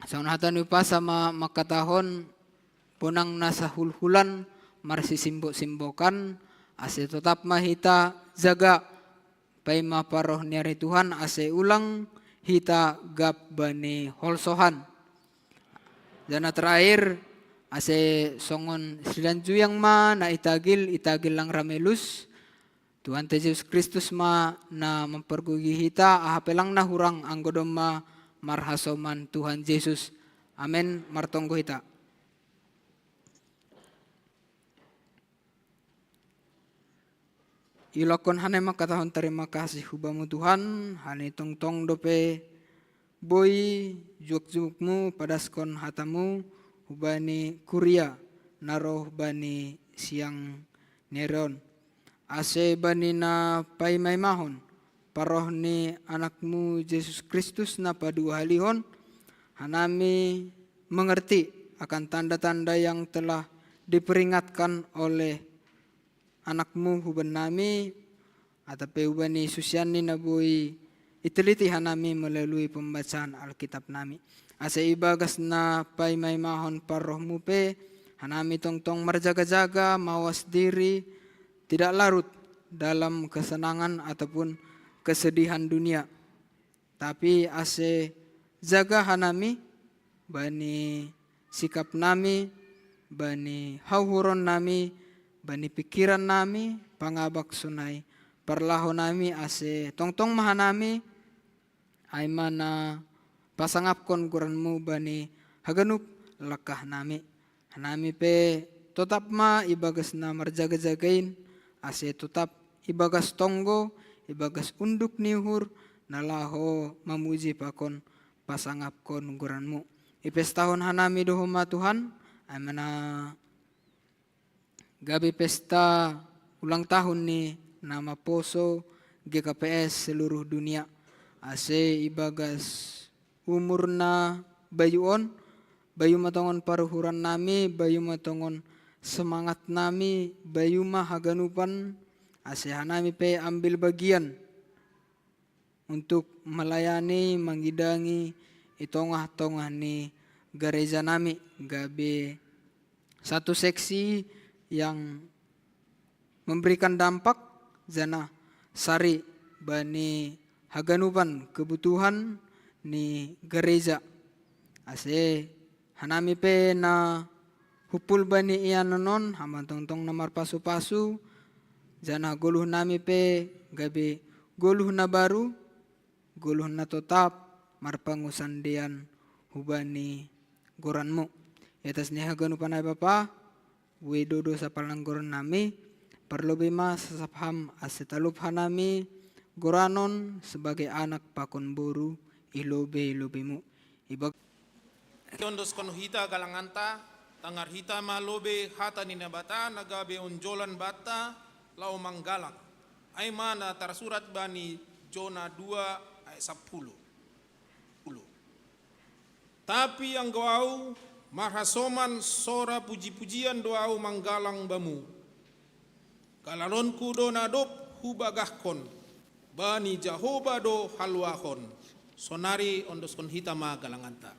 songon hata ni upasa ma mangkatahon bonang na sahulhulan marsisimbosimbokan, ase totap ma hita jaga paima parroh ni ari Tuhan ase ulang hita gap bani holsohan. Jana terakhir, ase songon sidanjuyang ma na itagil, itagil lang ramelus, Tuhanta Jesus Kristus ma na mampargogi hita, aha pe lang na hurang anggo domma marhasoman Tuhan Jesus. Amen. Martonggo hita. Ilokon hane mangkatahon tarima kasih hubamu Tuhan, hane tongtong dope boi juak-juakmu padaskon hatamu hubani kuria na roh bani siang ni ari on. Ase bani na paimaimahon parroh ni anakmu Jesus Kristus na paduahalihon, hanami mengerti akan tanda-tanda yang telah diperingatkan oleh anakmu hubannami, atape hubani susianni na boi iteliti hanami melalui pembacaan Alkitab nami. Ase ibagas na paimaimahon parrohmu pe, hanami tongtong marjaga-jaga, mawas diri, tidak larut dalam kesenangan ataupun kesedihan dunia. Tapi ase jaga hanami bani sikap nami, bani hauhuron nami, bani pikiran nami, pangabak sonai parlaho nami ase tongtong ma hanami, ai ma na pasangapkon goranmu bani haganup langkah nami. Hanami pe totap ma ibagas na marjaga-jagain, ase totap ibagas tonggo, ibagas unduk ni uhur, na laho mamuji pakon pasangapkon goranmu. Ipestahon hanami do homa Tuhan, ai ma na gabe pesta ulang tahun ni na maposo G K P S seluruh dunia. Ase ibagas umur na bayu on, bayu ma tongon paruhuran nami, bayu ma tongon semangat nami, bayu ma haganupan, ase hanami pe ambil bagian untuk melayani, mangidangi i tongah-tongah ni gareja nami, gabe satu seksi yang memberikan dampak janah sari bani haganupan kebutuhan ni gareja. Ase hanami pe na humpul bani ianan on, hamu tongtong na marpasu-pasu, janah goluh nami pe gabe goluh na baru, goluh na totap marpangusandean hubani goranmu. I atas ni haganupan ai Bapa, buei do dosa pananggoran nami, parlobei ma sasap Ham ase talup hanami goranon sebagai anak pakon boru i lobei-lobeimu. Ibag- Tiondoskon hita galanganta, tangar hita ma lobei hata ni Naibata na gabe onjolan banta laho manggalang. Ai ma na tarsurat bani Jona dua ayat sapuluh. Tapi anggo ahu, marhasoman sora puji-pujian do ahu manggalang bamu. Galalonku do na dob hubagahkon, bani Jahowa do haluahon. Sonari ondoskon hita ma galanganta.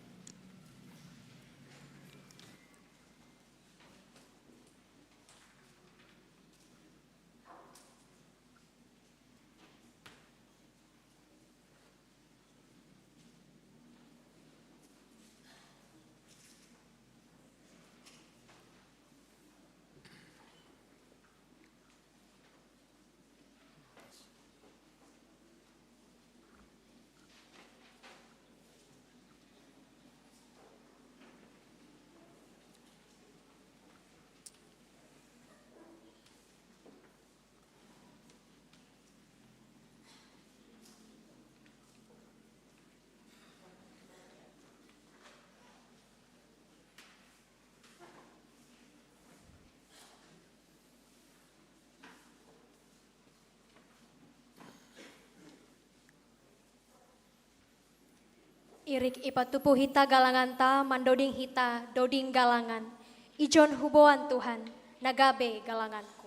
Irik ipatupu hita galanganta, mandoding hita doding galangan. Ijon huboan Tuhan, na gabe galanganku.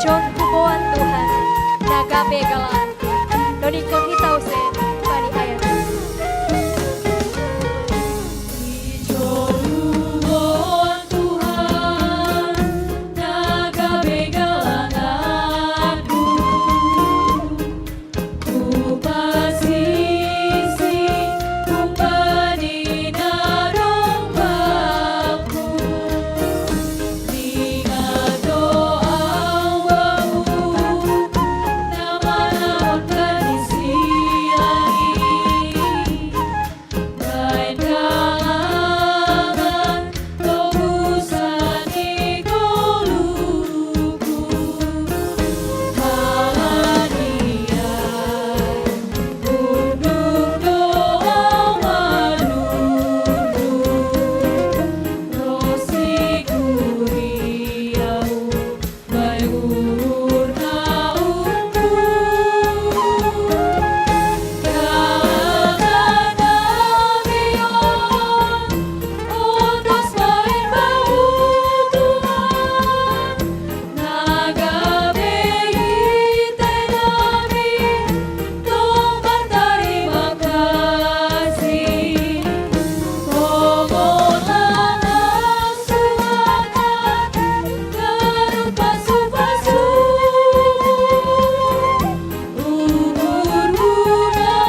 Jon huboan Tuhan, na gabe galanganku. Dodingkon hita use bani ayat. Jon huboan Tuhan, na gabe galanganku. Kupasisi, kupadinadong Bapa. Ingat do au Bapa, na manahorkan isi langit. Bahen galangan tobusan ni goluhku. Halani ai unduk do au manurdur ros ni kuriamu. Bai uhur na umpur. Galangan nami on, ondos ma bamu Tuhan, na gabe itei nami, tong martarima kasih. Tongon langlang suhatan, ganup pasupasu, uhurmu na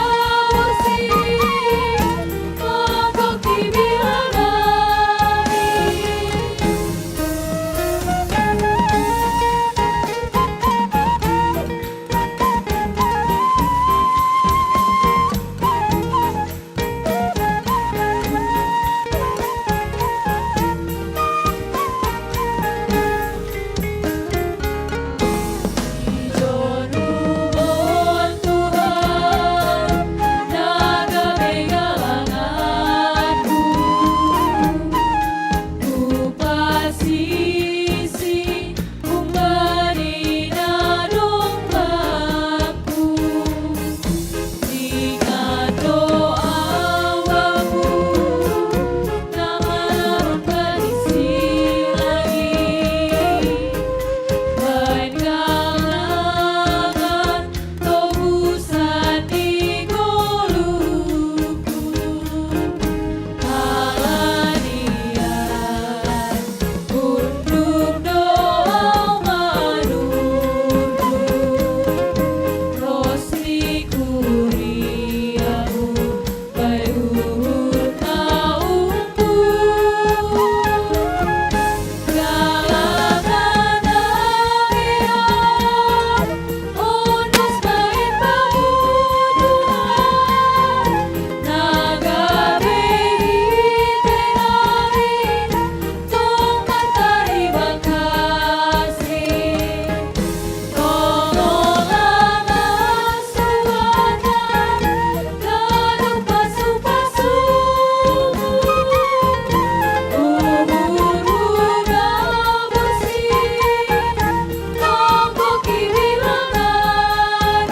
borsih, mangkok di bilangan.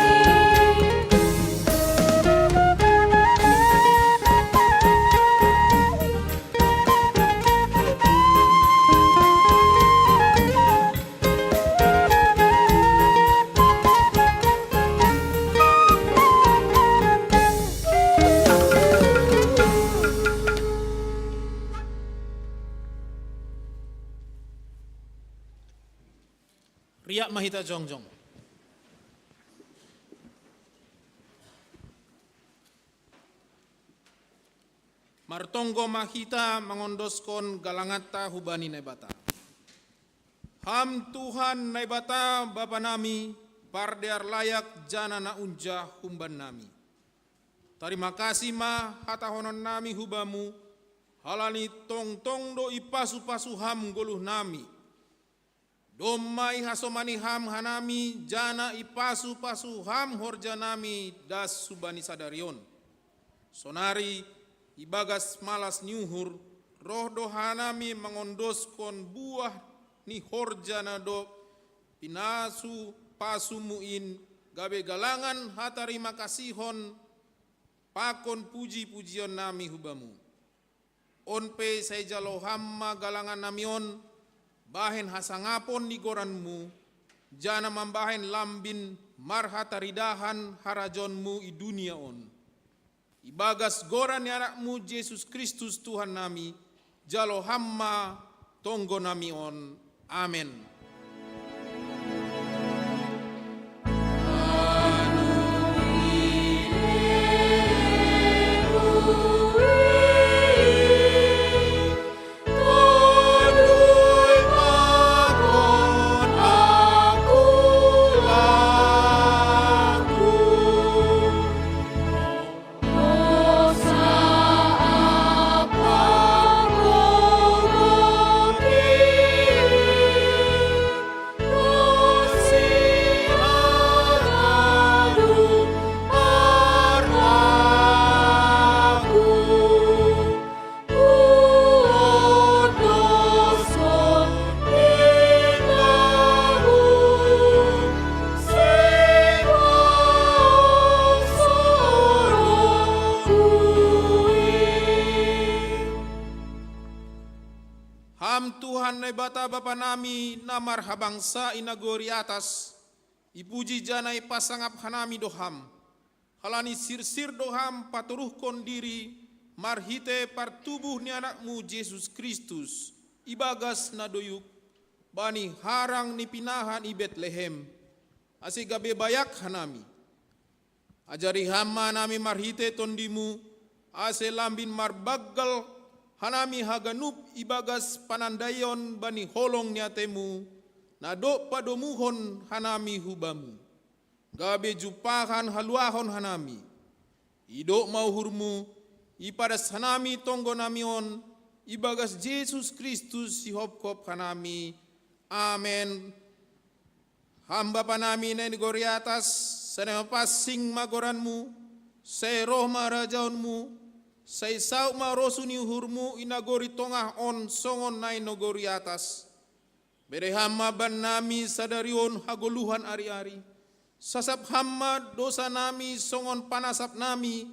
Riak ma hita jongjong. Martonggo ma hita mangondoskon galanganta hubani Naibata. Ham Tuhan Naibata Bapa nami, pardear layak jana na unja humban nami. Tarima kasih ma hatahonon nami hubamu, halani tongtong do ipasu-pasu ham goluh nami. Domma ihasomani ham hanami jana ipasu-pasu ham horja nami das hubani sadari on. Sonari ibagas malas ni uhur, roh do hanami mangondoskon buah ni horja na dob pinasu-pasumu in, gabe galangan hatarima kasihon pakon puji-pujion nami hubamu. On pe sai jalo ham ma galangan nami on, bahen hasangapon ni goranmu, janah mambahen lambin marhataridahan harajaonmu i dunia on. Ibagas goran ni AnakMu Jesus Kristus Tuhan nami, jalo Ham ma tonggo nami on. Amen. Ham Tuhan Naibata Bapa nami na marhabangsa i nagori atas, ipuji janah ipasangap hanami do Ham. Halani sirsir do Ham patoruhkon diri marhitei partubuh ni AnakMu Jesus Kristus ibagas na doyuk bani harang ni pinahan i Betlehem, ase gabe bayak hanami. Ajari Ham ma hanami marhitei TondiMu, ase lambin marbanggal hanami haganup ibagas panandaion bani holong ni ateMu, na dob padomuhon hanami hu Bamu. Gabe jumpahan haluahon hanami. Idop ma uhurMu, ipadas hanami tonggo nami on, ibagas Jesus Kristus sihopkop hanami. Amen. Ham Bapa nami na i nagori atas, sai na mapansing ma goranMu, sai roh ma harajaonMu, sai saut ma rosuh ni uhurMu i nagori tongah on songon na i nagori atas. Bere Ham ma bannami sadari on hagoluhan ari-ari. Sasap Ham ma dosa nami songon panasap nami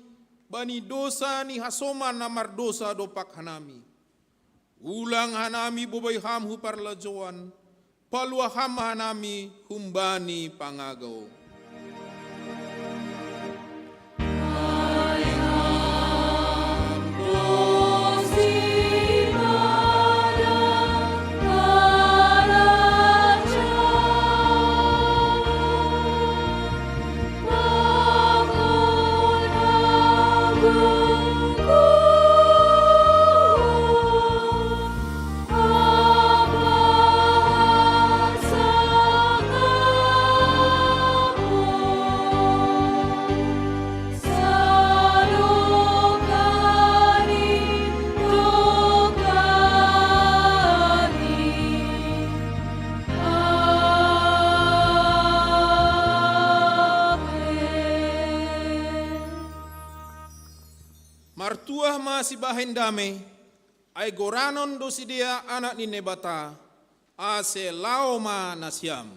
bani dosa ni hasoman na mardosa dompak hanami. Ulang hanami bobei Ham hu parlajouan, paluah Ham ma hanami humbani pangagou. Martuah ma sibahen dame, ai goranon do sidea anak ni Naibata, ase laho ma nasiam.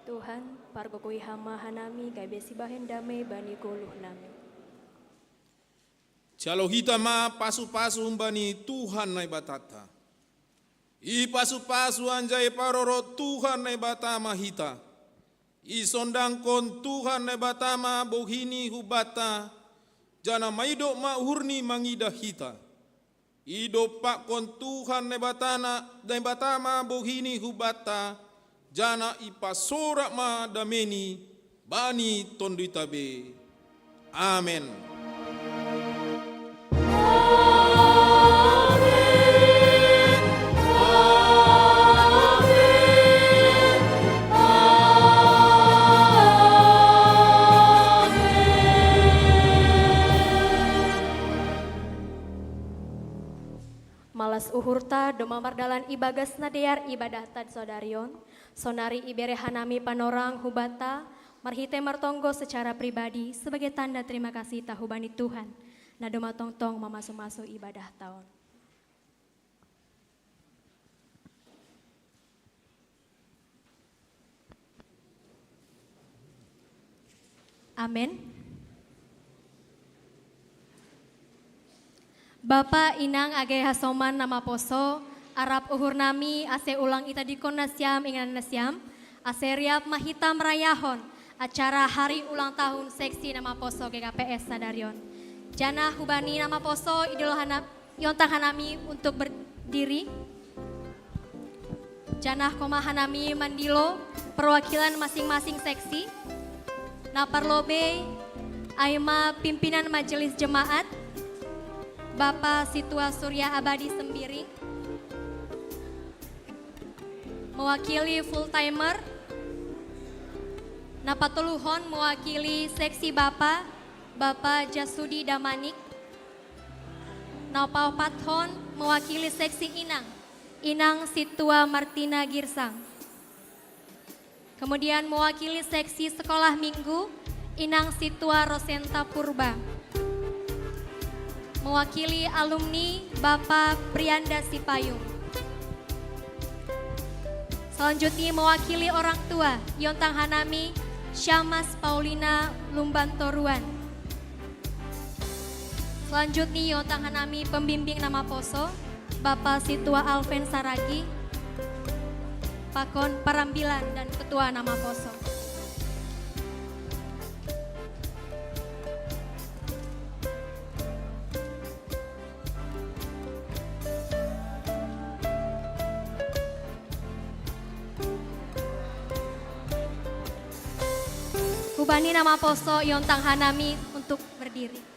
Tuhan, pargogoi Ham ma hanami gabe sibahen dame bani goluh nami. Jalo hita ma pasu-pasu humbani Tuhan Naibatanta. Ipasu-pasu anjaha iparorot Tuhan Naibata ma hita. Isondangkon Tuhan Naibata ma bohini hubanta, janah maidop ma uhurni mangidah hita. Idompakkon Tuhan Naibata na, Naibata ma bohini hubanta, janah ipasorak ma dameni bani tondinta be. Amen. Malas uhurta domma mardalan ibagas na dear ibadahta sadari on, sonari ibere hanami panorang hubanta, marhitei martonggo secara pribadi sebagai tanda terima kasihta hubani Tuhan, na domma tongtong mamasu-masu ibadahta on. Amen. Bapa, Inang, age hasoman na maposo, arap uhur nami ase ulang itadingkon nasiam inganan nasiam, Ase riap mahita marayahon acara hari ulang tahun seksi Namaposo G K P S sadarion. Janah hubani Namaposo idul hana-, iontang hanami untuk berdiri. Janah koma hanami mandilo perwakilan masing-masing seksi. Na parlobei ai ma pimpinan majelis jemaat, Bapa Situa Surya Abadi Sembiring, mewakili full timer. Na patoluhon mewakili seksi Bapa, Bapa Jasudi Damanik. Na paopathon mewakili seksi inang, Inang Situa Martina Girsang. Kemudian mewakili seksi sekolah minggu, Inang Situa Rosenta Purba. Mewakili alumni, Bapa Prianda Sipayung. Selanjutnya mewakili orang tua, iontang hanami Syamas Paulina Lumbantoruan. Selanjutnya iontang hanami pembimbing Namaposo, Bapa Situa Alven Saragi, pakon parambilan dan ketua Namaposo. Hubani Namaposo iontang hanami untuk berdiri.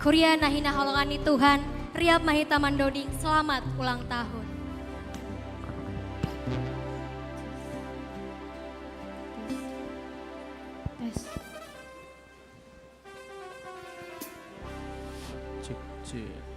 Kuria na hinaholongan ni Tuhan, riap mahita mandoding selamat ulang tahun. Tes. Cek, cek.